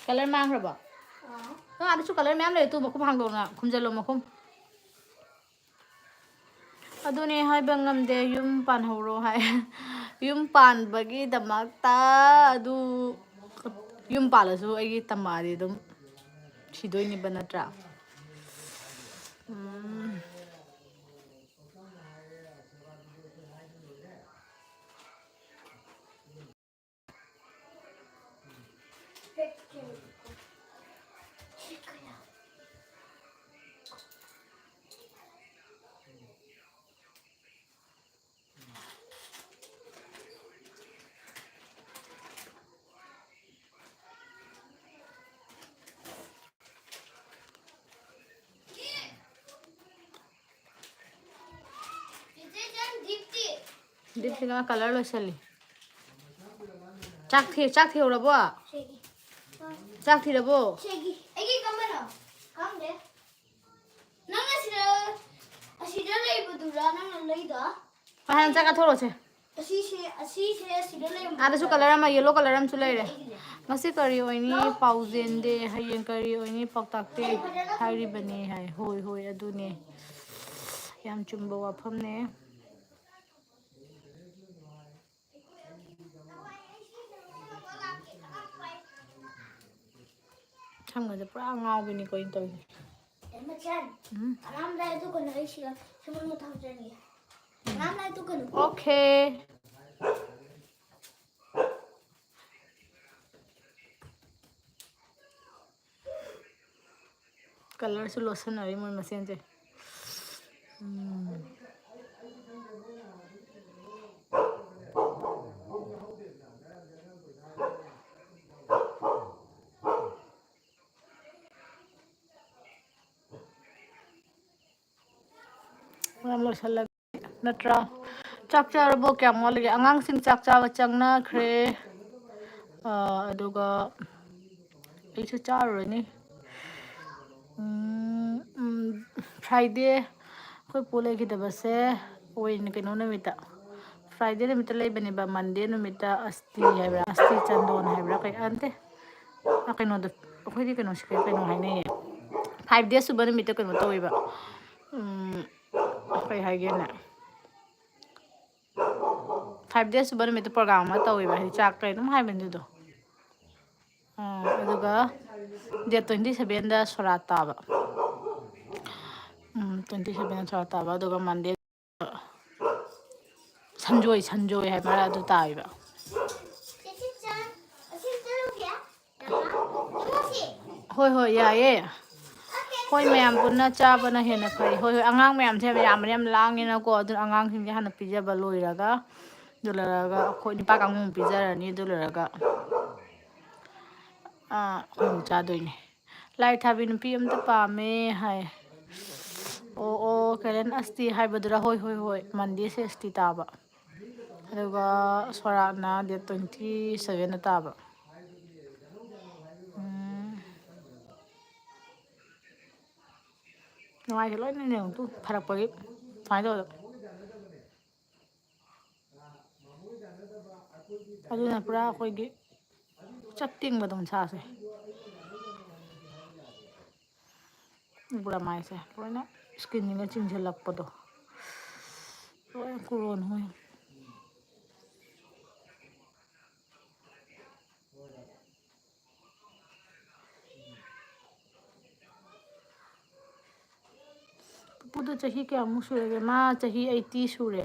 ꯀꯂꯔ ꯃꯥꯡꯈ꯭ꯔꯕꯣ? ꯑꯥ꯫ ꯅꯪ ꯑꯥꯗꯁꯨ ꯀꯂꯔ ꯃꯌꯥꯝ ꯂꯩ꯫ ꯇꯨ ꯃꯈꯨꯝ ꯍꯥꯡꯗꯣꯛꯅ ꯈꯨꯝꯖꯤꯜꯂꯣ ꯃꯈꯨꯝ꯫ ꯑꯗꯨꯅꯦ ꯍꯥꯏꯕ ꯉꯝꯗꯦ, ꯌꯨꯝ ꯄꯥꯟꯍꯧꯔꯣ ꯍꯥꯏ꯫ ꯌꯨꯝ ꯄꯥꯟꯕꯒꯤꯗꯃꯛꯇ ꯑꯗꯨ, ꯌꯨꯝ ꯄꯥꯜꯂꯁꯨ ꯑꯩꯒꯤ ꯇꯝꯃꯛꯑꯗꯤ ꯑꯗꯨꯝ ꯁꯤꯗꯣꯏꯅꯦꯕ, ꯅꯠꯇ꯭ꯔꯥ? ꯎꯝ꯫ ꯗꯤꯞꯁꯤꯅ ꯀꯂꯔ ꯂꯣꯏꯁꯜꯂꯤ꯫ ꯆꯥꯛ ꯊꯤ-, ꯆꯥꯛ ꯊꯤꯍꯧꯔꯕꯣ? ꯁꯤꯒꯤ꯫ ꯆꯥꯛ ꯊꯤꯔꯕꯣ? ꯁꯤꯒꯤ꯫ ꯑꯩꯒꯤ ꯀꯝꯕꯅꯣ? ꯈꯪꯗꯦ꯫ ꯅꯪ ꯑꯁꯤꯗ, ꯑꯁꯤꯗ ꯂꯩꯕꯗꯨꯔꯥ ꯅꯪꯅ ꯂꯩꯗꯣ? ꯃꯊꯪ ꯆꯥꯛ ꯆꯥꯊꯣꯛꯑꯁꯦ꯫ ꯑꯁꯤꯁꯦ, ꯑꯁꯤꯁꯦ ꯑꯁꯤꯗ ꯂꯩꯔꯝꯕ꯫ ꯑꯥꯗꯁꯨ colour ꯑꯃ, yellow colour ꯑꯃꯁꯨ ꯂꯩꯔꯦ꯫ ꯑꯩꯒꯤꯅꯦ꯫ ꯉꯁꯤ ꯀꯔꯤ ꯑꯣꯏꯅꯤ? ꯄꯥꯎꯖꯦꯟꯗꯦ꯫ ꯍꯌꯦꯡ ꯀꯔꯤ ꯑꯣꯏꯅꯤ? ꯄꯥꯎꯇꯥꯛꯇꯦ꯫ ꯑꯩ ꯐꯖꯅ ꯈꯪꯗꯦ꯫ ꯍꯥꯏꯔꯤꯕꯅꯤ ꯍꯥꯏ꯫ ꯍꯣꯏ, ꯍꯣꯏ, ꯑꯗꯨꯅꯦ꯫ ꯌꯥꯝ ꯆꯨꯝꯕ ꯋꯥꯐꯝꯅꯦ꯫ ꯁꯝꯒꯁꯦ ꯄꯨꯔꯥ ꯉꯥꯎꯕꯤꯅꯤꯀꯣ ꯑꯩꯅ ꯇꯧꯔꯤꯁꯦ꯫ ꯑꯦ, ꯃꯆꯥꯟ꯫ ꯎꯝ꯫ ꯑꯉꯥꯡ ꯂꯥꯏ ꯑꯗꯨ ꯀꯩꯅꯣ ꯑꯩ ꯁꯤꯒ ꯁꯝꯕꯜ ꯃꯊꯥ ꯆꯪꯉꯦ꯫ ꯑꯉꯥꯡ ꯂꯥꯏ ꯑꯗꯨ ꯀꯩꯅꯣ꯫ Okay꯫ Colourꯁꯨ ꯂꯣꯠꯁꯟꯅꯔꯤ ꯃꯣꯏ ꯃꯁꯦꯟꯁꯦ꯫ ꯎꯝ꯫ ꯃꯌꯥꯝ ꯂꯣꯏꯁꯜꯂꯒꯦ꯫ ꯅꯠꯇ꯭ꯔꯥ? ꯆꯥꯛ ꯆꯥꯔꯕꯣ? ꯀꯌꯥꯝ ꯋꯥꯠꯂꯤꯒꯦ? ꯑꯉꯥꯡꯁꯤꯡ ꯆꯥꯛ ꯆꯥꯕ ꯆꯪꯅꯈ꯭ꯔꯦ꯫ ꯑꯥ, ꯑꯗꯨꯒ ꯑꯩꯁꯨ ꯆꯥꯔꯨꯔꯅꯤ꯫ ꯎꯝ, ꯎꯝ, Friday ꯑꯩꯈꯣꯏ ꯄꯨ ꯂꯩꯈꯤꯗꯕꯁꯦ ꯑꯣꯏꯅ ꯀꯩꯅꯣ ꯅꯨꯃꯤꯠꯇ, Friday ꯅꯨꯃꯤꯠꯇ ꯂꯩꯕꯅꯦꯕ, Monday ꯅꯨꯃꯤꯠꯇ ꯑꯁꯇꯤ ꯍꯥꯏꯕ꯭ꯔꯥ, ꯑꯁꯇꯤ ꯆꯟꯗꯣꯟ ꯍꯥꯏꯕ꯭ꯔꯥ, ꯀꯩ, ꯅꯠꯇꯦ, ꯑ, ꯀꯩꯅꯣꯗꯣ, ꯑꯩꯈꯣꯏꯗꯤ ꯀꯩꯅꯣꯁꯤ ꯀꯩꯅꯣ ꯍꯥꯏꯅꯩꯌꯦ, five days ꯁꯨꯕ ꯅꯨꯃꯤꯠꯇ ꯀꯩꯅꯣ ꯇꯧꯋꯦꯕ, ꯎꯝ, ꯀꯩ ꯍꯥꯏꯒꯦꯅꯦ, five days ꯁꯨꯕ ꯅꯨꯃꯤꯠꯇ program ꯑꯃ ꯇꯧꯋꯦꯕ, ꯍꯥꯏꯗꯤ ꯆꯥꯛ ꯀꯩ ꯑꯗꯨꯝ ꯍꯥꯏꯕꯅꯤ ꯑꯗꯨꯗꯣ꯫ ꯑꯥ, ꯑꯗꯨꯒ date twenty sevenꯗ ꯁꯣꯔꯥꯠ ꯇꯥꯕ꯫ ꯎꯝ, twenty seven ꯁꯣꯔꯥꯠ ꯇꯥꯕ, ꯑꯗꯨꯒ Monday ꯁꯟꯖꯣꯏ, ꯁꯟꯖꯣꯏ ꯍꯥꯏꯕ꯭ꯔꯥ ꯑꯗꯨ ꯇꯥꯏꯕ꯫ ꯍꯣꯏ, ꯍꯣꯏ, ꯌꯥꯏꯌꯦ꯫ ꯍꯣꯏ, ꯃꯌꯥꯝ ꯄꯨꯟꯅ ꯆꯥꯕꯅ ꯍꯦꯟꯅ ꯐꯩ꯫ ꯍꯣꯏ, ꯍꯣꯏ, ꯑꯉꯥꯡ ꯃꯌꯥꯝꯁꯦ ꯌꯥꯝ, ꯌꯥꯝ ꯂꯥꯡꯉꯦꯅꯀꯣ, ꯑꯗꯨꯅ ꯑꯉꯥꯡꯁꯤꯡꯁꯦ ꯍꯥꯟꯅ ꯄꯤꯖꯕ ꯂꯣꯏꯔꯒ, ꯑꯗꯨ ꯂꯣꯏꯔꯒ ꯑꯩꯈꯣꯏ ꯅꯨꯄꯥ ꯀꯥꯡꯕꯨ ꯑꯃꯨꯛ ꯄꯤꯖꯔꯅꯤ꯫ ꯑꯗꯨ ꯂꯣꯏꯔꯒ, ꯑꯥ, ꯑꯩꯈꯣꯏ ꯑꯃꯨꯛ ꯆꯥꯗꯣꯏꯅꯦ꯫ ꯂꯥꯏ ꯊꯥꯕꯤ ꯅꯨꯄꯤ ꯑꯝꯇ ꯄꯥꯝꯃꯦ ꯍꯥꯏ꯫ ꯑꯣ, ꯑꯣ, ꯀꯩꯅꯣ ꯑꯁꯇꯤ ꯍꯥꯏꯕꯗꯨꯔꯥ? ꯍꯣꯏ, ꯍꯣꯏ, ꯍꯣꯏ, Mondayꯁꯦ ꯑꯁꯇꯤ ꯇꯥꯕ꯫ ꯑꯗꯨꯒ ꯁꯣꯔꯥꯠꯅ date twenty sevenꯗ ꯇꯥꯕ꯫ ꯎꯝ꯫ ꯅꯨꯡꯉꯥꯏꯁꯦ ꯂꯣꯏꯅ ꯌꯦꯡꯉꯨ ꯇꯨ, ꯐꯔꯛꯄꯒꯤ ꯁꯨꯃꯥꯏꯅ ꯇꯧꯗꯅ꯫ ꯑꯗꯨꯅ ꯄꯨꯔꯥ ꯑꯩꯈꯣꯏꯒꯤ ꯆꯞ ꯇꯤꯡꯕꯗꯣ ꯃꯁꯥꯁꯦ꯫ ꯎꯕ꯭ꯔꯥ ꯃꯥꯏꯁꯦ? ꯂꯣꯏꯅ ꯏꯁꯀꯤꯟꯁꯤꯅ ꯆꯤꯡꯁꯤꯜꯂꯛꯄꯗꯣ꯫ ꯂꯣꯏꯅ ꯀꯨꯔꯣꯟ ꯍꯣꯏ꯫ ꯄꯨꯄꯨꯗꯣ ꯆꯍꯤ ꯀꯌꯥꯃꯨꯛ ꯁꯨꯔꯒꯦ? ꯃꯥ ꯆꯍꯤ eighty ꯁꯨꯔꯦ꯫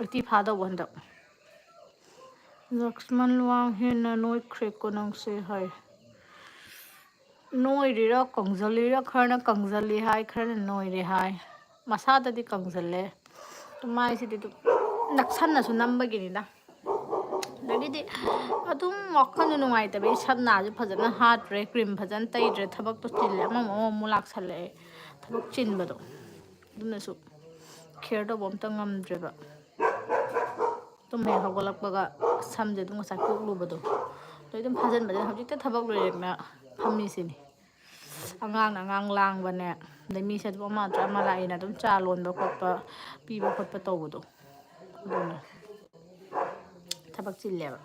Eighty ꯐꯥꯗꯧꯕ ꯍꯟꯗꯛ꯫ ꯂꯛꯁꯃꯟ ꯂꯨꯋꯥꯡ ꯍꯦꯟꯅ ꯅꯣꯏꯈ꯭ꯔꯦꯀꯣ ꯅꯪꯁꯦ ꯍꯥꯏ꯫ ꯅꯣꯏꯔꯤꯔꯥ ꯀꯪꯖꯜꯂꯤꯔꯥ? ꯈꯔꯅ ꯀꯪꯖꯜꯂꯤ ꯍꯥꯏ, ꯈꯔꯅ ꯅꯣꯏꯔꯦ ꯍꯥꯏ꯫ ꯃꯁꯥꯗꯗꯤ ꯀꯪꯖꯜꯂꯦ꯫ ꯑꯗꯨ ꯃꯥꯏꯁꯤꯗꯤ ꯑꯗꯨꯝ ꯅꯛꯁꯟꯅꯁꯨ ꯅꯝꯕꯒꯤꯅꯤꯗ꯫ ꯑꯗꯒꯤꯗꯤ ꯑꯗꯨꯝ ꯋꯥꯈꯜꯗ ꯅꯨꯡꯉꯥꯏꯇꯕꯒꯤ ꯁꯝ ꯅꯥꯁꯨ ꯐꯖꯅ ꯍꯥꯠꯇ꯭ꯔꯦ, ꯀ꯭ꯔꯤꯝ ꯐꯖꯅ ꯇꯩꯗ꯭ꯔꯦ, ꯊꯕꯛꯇꯣ ꯆꯤꯜꯂꯦ, ꯑꯃꯃꯨꯛ ꯑꯃꯃꯨꯛ ꯂꯥꯛꯁꯜꯂꯛꯑꯦ꯫ ꯊꯕꯛ ꯆꯤꯟꯕꯗꯣ ꯑꯗꯨꯅꯁꯨ ꯀꯦꯌꯔ ꯇꯧꯕ ꯑꯝꯇ ꯉꯝꯗ꯭ꯔꯦꯕ꯫ ꯇꯨꯝ ꯍꯦꯛ ꯍꯧꯒꯠꯂꯛꯄꯒ ꯁꯝꯁꯦ ꯑꯗꯨꯝ ꯉꯁꯥꯏ ꯀꯣꯛꯂꯨꯕꯗꯣ ꯂꯣꯏ ꯑꯗꯨꯝ ꯐꯥꯖꯤꯟꯕꯗ ꯍꯧꯖꯤꯛꯇ ꯊꯕꯛ ꯂꯣꯏꯔꯦꯅ ꯐꯝꯃꯤꯁꯤꯅꯤ꯫ ꯑꯉꯥꯡꯅ ꯑꯉꯥꯡ ꯂꯥꯡꯕꯅꯦ, ꯑꯗꯩ ꯃꯤꯁꯦ ꯑꯗꯨꯝ ꯑꯃ ꯅꯠꯇ꯭ꯔ ꯑꯃ ꯂꯥꯛꯏꯅ ꯑꯗꯨꯝ ꯆꯥ ꯂꯣꯟꯕ ꯈꯣꯠꯄ, ꯄꯤꯕ ꯈꯣꯠꯄ ꯇꯧꯕꯗꯣ ꯑꯗꯨꯅ ꯊꯕꯛ ꯆꯤꯜꯂꯦꯕ꯫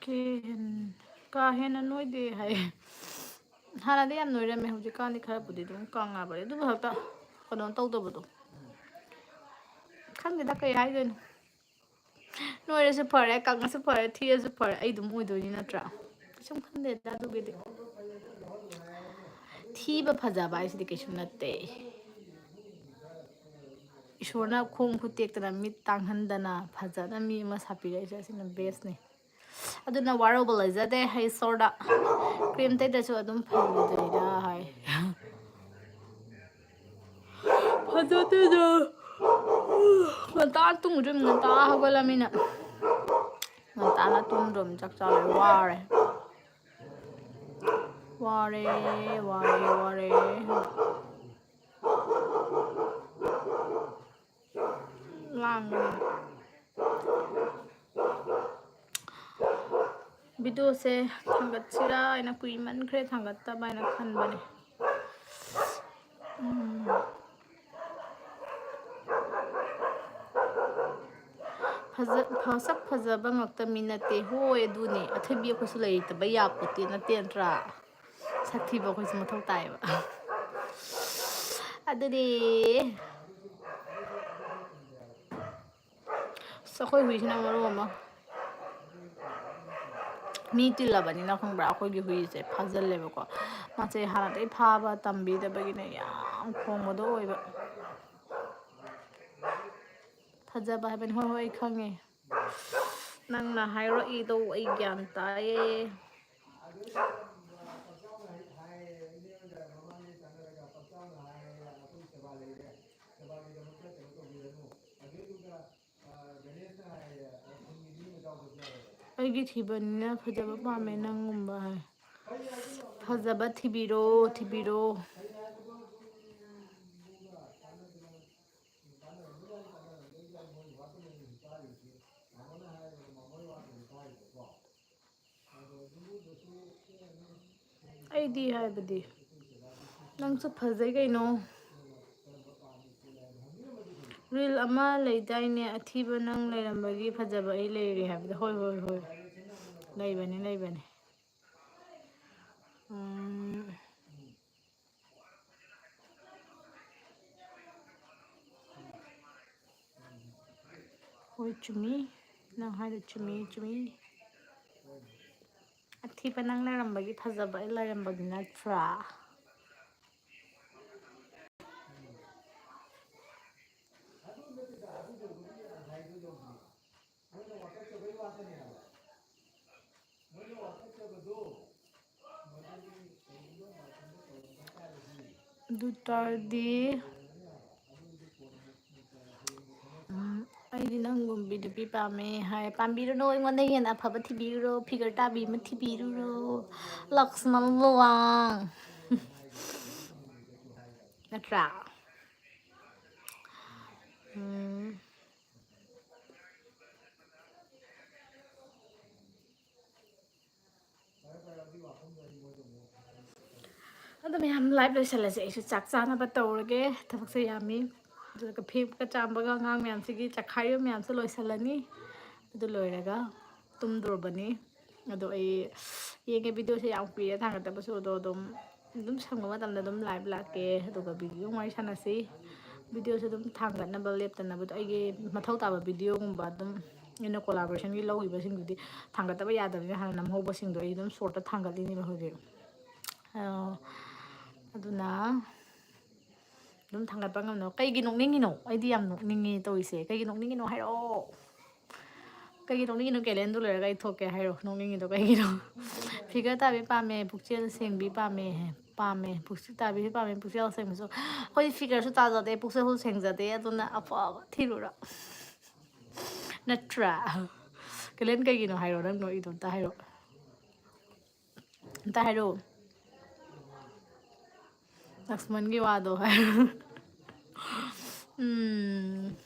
ꯀꯦ-, ꯀꯥ ꯍꯦꯟꯅ ꯅꯣꯏꯗꯦ ꯍꯥꯏ꯫ ꯍꯥꯟꯅꯗꯤ ꯌꯥꯝ ꯅꯣꯏꯔꯝꯃꯦ, ꯍꯧꯖꯤꯛꯀꯥꯟꯗꯤ ꯈꯔꯕꯨꯗꯤ ꯑꯗꯨꯝ ꯀꯪꯉꯕꯅꯦ, ꯑꯗꯨꯕꯨ ꯍꯦꯛꯇ ꯀꯩꯅꯣ ꯇꯧꯗꯕꯗꯣ꯫ ꯈꯪꯗꯦꯗ ꯀꯩ ꯍꯥꯏꯗꯣꯏꯅꯣ꯫ ꯅꯣꯏꯔꯁꯨ ꯐꯔꯦ, ꯀꯪꯉꯁꯨ ꯐꯔꯦ, ꯊꯤꯔꯁꯨ ꯐꯔꯦ, ꯑꯩ ꯑꯗꯨꯝ ꯑꯣꯏꯗꯣꯏꯅꯤ ꯅꯠꯇ꯭ꯔꯥ? ꯀꯩꯁꯨꯝ ꯈꯟꯗꯦꯗ ꯑꯗꯨꯒꯤꯗꯤ꯫ ꯊꯤꯕ ꯐꯖꯕ ꯍꯥꯏꯁꯤꯗꯤ ꯀꯩꯁꯨ ꯅꯠꯇꯦ꯫ ꯏꯁꯣꯔꯅ ꯈꯣꯡ ꯈꯨꯠ ꯇꯦꯛꯇꯅ ꯃꯤꯠ ꯇꯥꯡꯍꯟꯗꯅ ꯐꯖꯅ ꯃꯤ ꯑꯃ ꯁꯥꯕꯤꯔꯛꯏꯁꯦ ꯑꯁꯤꯅ ꯕꯦꯁꯅꯦ꯫ ꯑꯗꯨꯅ ꯋꯥꯔꯧꯕ ꯂꯩꯖꯗꯦ ꯏꯁꯣꯔꯗ꯫ ꯀ꯭ꯔꯤꯝ ꯇꯩꯗ꯭ꯔꯁꯨ ꯑꯗꯨꯝ ꯐꯖꯩꯗ ꯍꯥꯏ꯫ ꯐꯖꯗꯦꯗ꯫ ꯉꯟꯇꯥ ꯇꯨꯝꯃꯨꯗ꯭ꯔꯤꯕꯅꯤ, ꯉꯟꯇꯥ ꯍꯧꯒꯠꯂꯃꯤꯅ꯫ ꯉꯟꯇꯥꯅ ꯇꯨꯝꯗ꯭ꯔꯕꯅꯤ, ꯆꯥꯛ ꯆꯥ ꯂꯣꯏꯔ ꯋꯥꯔꯦ꯫ ꯋꯥꯔꯦ, ꯋꯥꯔꯦ, ꯋꯥꯔꯦ꯫ ꯂꯥꯡꯕꯅꯦ꯫ ꯚꯤꯗꯤꯑꯣꯁꯦ ꯊꯥꯡꯒꯠꯁꯤꯔꯥ ꯍꯥꯏꯅ, ꯀꯨꯏꯃꯟꯈ꯭ꯔꯦ ꯊꯥꯡꯒꯠꯇꯕ ꯍꯥꯏꯅ ꯈꯟꯕꯅꯦ꯫ ꯎꯝ꯫ ꯐꯖ-, ꯐ-, ꯁꯛ ꯐꯖꯕ ꯉꯥꯛꯇ ꯃꯤ ꯅꯠꯇꯦ꯫ ꯍꯣꯏ, ꯑꯗꯨꯅꯦ꯫ ꯑꯊꯣꯏꯕꯤ ꯑꯩꯈꯣꯏꯁꯨ ꯂꯩꯇꯕ ꯌꯥꯄꯣꯠꯇꯦ, ꯅꯠꯇꯦ ꯅꯠꯇ꯭ꯔꯥ? ꯁꯛ ꯊꯤꯕ ꯑꯩꯈꯣꯏꯁꯨ ꯃꯊꯧ ꯇꯥꯏꯌꯦꯕ꯫ ꯑꯗꯨꯅꯦ꯫ ꯑꯁ, ꯑꯩꯈꯣꯏ ꯍꯨꯏꯁꯤꯅ ꯃꯔꯣꯜ ꯑꯃ꯫ ꯃꯤ ꯇꯤꯜꯂꯕꯅꯤꯅ ꯈꯪꯕ꯭ꯔꯥ, ꯑꯩꯈꯣꯏꯒꯤ ꯍꯨꯏꯁꯦ ꯐꯥꯖꯤꯜꯂꯦꯕꯀꯣ꯫ ꯃꯥꯁꯦ ꯍꯥꯟꯅꯗꯩ ꯐꯥꯕ ꯇꯝꯕꯤꯗꯕꯒꯤꯅꯦ ꯌꯥꯝ ꯈꯣꯡꯕꯗꯣ ꯑꯣꯏꯕ꯫ ꯐꯖꯕ ꯍꯥꯏꯕꯅꯤ꯫ ꯍꯣꯏ, ꯍꯣꯏ, ꯑꯩ ꯈꯪꯉꯦ꯫ ꯅꯪꯅ ꯍꯥꯏꯔꯛꯏꯗꯣ ꯑꯩ ꯒ꯭ꯌꯥꯟ ꯇꯥꯏꯌꯦ꯫ ꯑꯩꯒꯤ ꯊꯤꯕꯅꯤꯅ ꯐꯖꯕ ꯄꯥꯝꯃꯦ ꯅꯪꯒꯨꯝꯕ ꯍꯥꯏ꯫ ꯐꯖꯕ ꯊꯤꯕꯤꯔꯣ, ꯊꯤꯕꯤꯔꯣ꯫ ꯑꯩꯗꯤ ꯍꯥꯏꯕꯗꯤ, ꯅꯪꯁꯨ ꯐꯖꯩ ꯀꯩꯅꯣ꯫ ꯔꯤꯜ ꯑꯃ ꯂꯩꯗꯥꯏꯅꯦ, "ꯑꯊꯤꯕ ꯅꯪ ꯂꯩꯔꯝꯕꯒꯤ ꯐꯖꯕ ꯑꯩ ꯂꯩꯔꯦ" ꯍꯥꯏꯕꯗꯣ? ꯍꯣꯏ, ꯍꯣꯏ, ꯍꯣꯏ, ꯂꯩꯕꯅꯤ, ꯂꯩꯕꯅꯤ꯫ ꯎꯝ꯫ ꯍꯣꯏ, ꯆꯨꯝꯃꯤ꯫ ꯅꯪ ꯍꯥꯏꯗꯣ ꯆꯨꯝꯃꯤ, ꯆꯨꯝꯃꯤ꯫ ꯑꯊꯤꯕ ꯅꯪ ꯂꯩꯔꯝꯕꯒꯤ ꯐꯖꯕ ꯑꯩ ꯂꯩꯔꯝꯕꯗꯨ ꯅꯠꯇ꯭ꯔꯥ? ꯑꯗꯨ ꯇꯥꯔꯗꯤ, ꯎꯝ, ꯑꯩꯗꯤ ꯅꯪꯒꯨꯝꯕꯤ ꯅꯨꯄꯤ ꯄꯥꯝꯃꯦ ꯍꯥꯏ꯫ ꯄꯥꯝꯕꯤꯔꯨꯅꯨ, ꯑꯩꯉꯣꯟꯗ ꯍꯦꯟꯅ ꯑꯐꯕ ꯊꯤꯕꯤꯔꯨꯔꯣ, ꯐꯤꯒꯔ ꯇꯥꯕꯤ ꯑꯃ ꯊꯤꯕꯤꯔꯨꯔꯣ, ꯂꯛꯁꯃꯟ ꯂꯨꯋꯥꯡ꯫ ꯅꯠꯇ꯭ꯔꯥ? ꯎꯝ꯫ ꯑꯗꯣ ꯃꯌꯥꯝ, live ꯂꯣꯏꯁꯜꯂꯁꯦ꯫ ꯑꯩꯁꯨ ꯆꯥꯛ ꯆꯥꯅꯕ ꯇꯧꯔꯒꯦ꯫ ꯊꯕꯛꯁꯦ ꯌꯥꯝꯃꯤ꯫ ꯑꯗꯨꯒ ꯐꯦꯡꯕꯒ ꯆꯥꯝꯕꯒ ꯑꯉꯥꯡ ꯃꯌꯥꯝꯁꯤꯒꯤ ꯆꯈꯥꯏꯕ ꯃꯌꯥꯝꯁꯨ ꯂꯣꯏꯁꯜꯂꯅꯤ꯫ ꯑꯗꯨ ꯂꯣꯏꯔꯒ ꯇꯨꯝꯗꯣꯔꯕꯅꯤ꯫ ꯑꯗꯣ ꯑꯩ ꯌꯦꯡꯒꯦ, videoꯁꯦ ꯌꯥꯝ ꯀꯨꯏꯔꯦ ꯊꯥꯡꯒꯠꯇꯕꯁꯨ꯫ ꯑꯗꯣ ꯑꯗꯨꯝ, ꯑꯗꯨꯝ ꯁꯪꯕ ꯃꯇꯝꯗ ꯑꯗꯨꯝ live ꯂꯥꯛꯀꯦ, ꯑꯗꯨꯒ video ꯋꯥꯔꯤ ꯁꯥꯟꯅꯁꯤ꯫ Videoꯁꯦ ꯑꯗꯨꯝ ꯊꯥꯡꯒꯠꯅꯕ ꯂꯦꯞꯇꯅꯕꯗꯣ, ꯑꯩꯒꯤ ꯃꯊꯧ ꯇꯥꯕ videoꯒꯨꯝꯕ ꯑꯗꯨꯝ ꯑꯩꯅ collaborationꯒꯤ ꯂꯧꯈꯤꯕꯁꯤꯡꯗꯨꯗꯤ ꯊꯥꯡꯒꯠꯇꯕ ꯌꯥꯗꯕꯅꯤꯅ ꯍꯥꯟꯅ ꯅꯝꯍꯧꯕꯁꯤꯡꯗꯣ ꯑꯩ ꯑꯗꯨꯝ shortꯇ ꯊꯥꯡꯒꯠꯂꯤꯅꯦꯕ ꯍꯧꯖꯤꯛ꯫ ꯑꯣ, ꯑꯗꯨꯅ ꯑꯗꯨꯝ ꯊꯥꯡꯒꯠꯄ ꯉꯝꯅꯕ꯫ ꯀꯩꯒꯤ ꯅꯣꯛꯅꯤꯡꯉꯤꯅꯣ? ꯑꯩꯗꯤ ꯌꯥꯝ ꯅꯣꯛꯅꯤꯡꯉꯤ ꯇꯧꯔꯤꯁꯦ꯫ ꯀꯩꯒꯤ ꯅꯣꯛꯅꯤꯡꯉꯤꯅꯣ ꯍꯥꯏꯔꯛꯑꯣ꯫ ꯀꯩꯒꯤ ꯅꯣꯛꯅꯤꯡꯉꯤꯅꯣ? ꯀꯦꯂꯦꯟꯗꯨ ꯂꯣꯏꯔꯒ ꯑꯩ ꯊꯣꯛꯀꯦ ꯍꯥꯏꯔꯣ꯫ ꯅꯣꯛꯅꯤꯡꯉꯤꯗꯣ ꯀꯩꯒꯤꯅꯣ? Figure ꯇꯥꯕꯤ ꯄꯥꯝꯃꯦ, ꯄꯨꯛꯆꯦꯜ ꯁꯦꯡꯕꯤ ꯄꯥꯝꯃꯦ꯫ ꯄꯥꯝꯃꯦ꯫ ꯄꯨꯛꯆꯦꯜ ꯇꯥꯕꯤꯁꯨ ꯄꯥꯝꯃꯦ, ꯄꯨꯛꯆꯦꯜ ꯁꯦꯡꯕꯁꯨ꯫ ꯑꯩꯈꯣꯏꯗꯤ figureꯁꯨ ꯇꯥꯖꯗꯦ, ꯄꯨꯛꯆꯦꯜꯁꯨ ꯁꯦꯡꯖꯗꯦ, ꯑꯗꯨꯅ ꯑꯐꯕ ꯊꯤꯔꯨꯔꯣ꯫ ꯅꯠꯇ꯭ꯔꯥ? ꯀꯦꯂꯦꯟ, ꯀꯩꯒꯤꯅꯣ ꯍꯥꯏꯔꯣ, ꯅꯪ ꯅꯣꯛꯏꯗꯣ ꯑꯝꯇ ꯍꯥꯏꯔꯣ꯫ ꯑꯝꯇ ꯍꯥꯏꯔꯣ꯫ ꯂꯛꯁꯃꯟꯒꯤ ꯋꯥꯗꯣ ꯍꯥꯏꯔꯣ꯫ ꯎꯝ꯫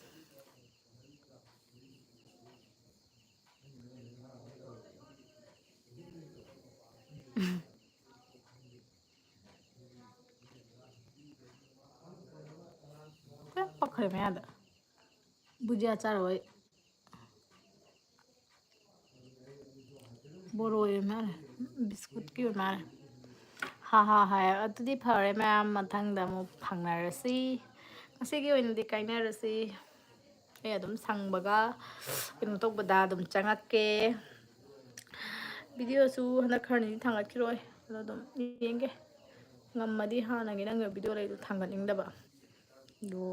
ꯄꯨꯔꯥ ꯄꯛꯈ꯭ꯔꯦ ꯃꯌꯥꯗ꯫ ꯕꯨꯖꯤꯌꯥ ꯆꯥꯔꯣꯏ꯫ ꯕꯣꯔꯣ ꯑꯣꯏꯔ ꯃꯥꯜꯂꯦ꯫ ꯕꯤꯁꯀꯨꯠꯀꯤ ꯑꯣꯏꯔ ꯃꯥꯜꯂꯦ꯫ ꯍꯥ ꯍꯥ ꯍꯥꯏ꯫ ꯑꯗꯨꯗꯤ ꯐꯔꯦ ꯃꯌꯥꯝ, ꯃꯊꯪꯗ ꯑꯃꯨꯛ ꯐꯪꯅꯔꯁꯤ꯫ ꯉꯁꯤꯒꯤ ꯑꯣꯏꯅꯗꯤ ꯀꯥꯏꯅꯔꯁꯤ꯫ ꯑꯩ ꯑꯗꯨꯝ ꯁꯪꯕꯒ ꯀꯩꯅꯣ ꯇꯧꯕꯗ ꯑꯗꯨꯝ ꯆꯪꯉꯛꯀꯦ꯫ Videoꯁꯨ ꯍꯟꯗꯛ ꯈꯔꯅꯤꯗꯤ ꯊꯥꯡꯒꯠꯈꯤꯔꯣꯏ꯫ ꯑꯗꯣ ꯑꯗꯨꯝ ꯌꯦꯡꯒꯦ꯫ ꯉꯝꯃꯗꯤ ꯍꯥꯟꯅꯒꯤ ꯅꯪꯒꯤ video ꯂꯩꯗꯣ ꯊꯥꯡꯒꯠꯅꯤꯡꯗꯕ꯫ ꯑꯗꯣ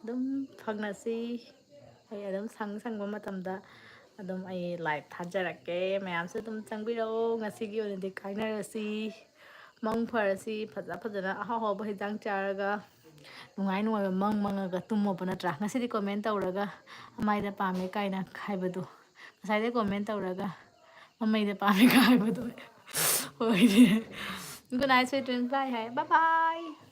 ꯑꯗꯨꯝ ꯐꯪꯅꯁꯤ꯫ ꯑꯩ ꯑꯗꯨꯝ ꯁꯪ ꯁꯪꯕ ꯃꯇꯝꯗ ꯑꯗꯨꯝ ꯑꯩ live ꯊꯥꯖꯔꯛꯀꯦ꯫ ꯃꯌꯥꯝꯁꯨ ꯑꯗꯨꯝ ꯆꯪꯕꯤꯔꯛꯑꯣ꯫ ꯉꯁꯤꯒꯤ ꯑꯣꯏꯅꯗꯤ ꯀꯥꯏꯅꯔꯁꯤ꯫ ꯃꯪ ꯐꯔꯁꯤ꯫ ꯐꯖ ꯐꯖꯅ ꯑꯍꯥꯎ ꯑꯍꯥꯎꯕ ꯍꯤꯟꯖꯥꯡ ꯆꯥꯔꯒ ꯅꯨꯡꯉꯥꯏ ꯅꯨꯡꯉꯥꯏꯕ ꯃꯪ ꯃꯪꯉꯒ ꯇꯨꯝꯃꯣꯕ ꯅꯠꯇ꯭ꯔꯥ? ꯉꯁꯤꯗꯤ comment ꯇꯧꯔꯒ ꯑꯃꯥꯏꯗ ꯄꯥꯝꯃꯦ ꯀꯥꯏꯅ ꯍꯥꯏꯕꯗꯣ, ꯉꯁꯥꯏꯗꯩ comment ꯇꯧꯔꯒ ꯃꯃꯩꯗ ꯄꯥꯝꯃꯦ ꯀꯥꯏ ꯍꯥꯏꯕꯗꯣ꯫ ꯍꯣꯏ꯫ Good night, sweet dreams, bye ꯍꯥꯏ꯫ Bye bye꯫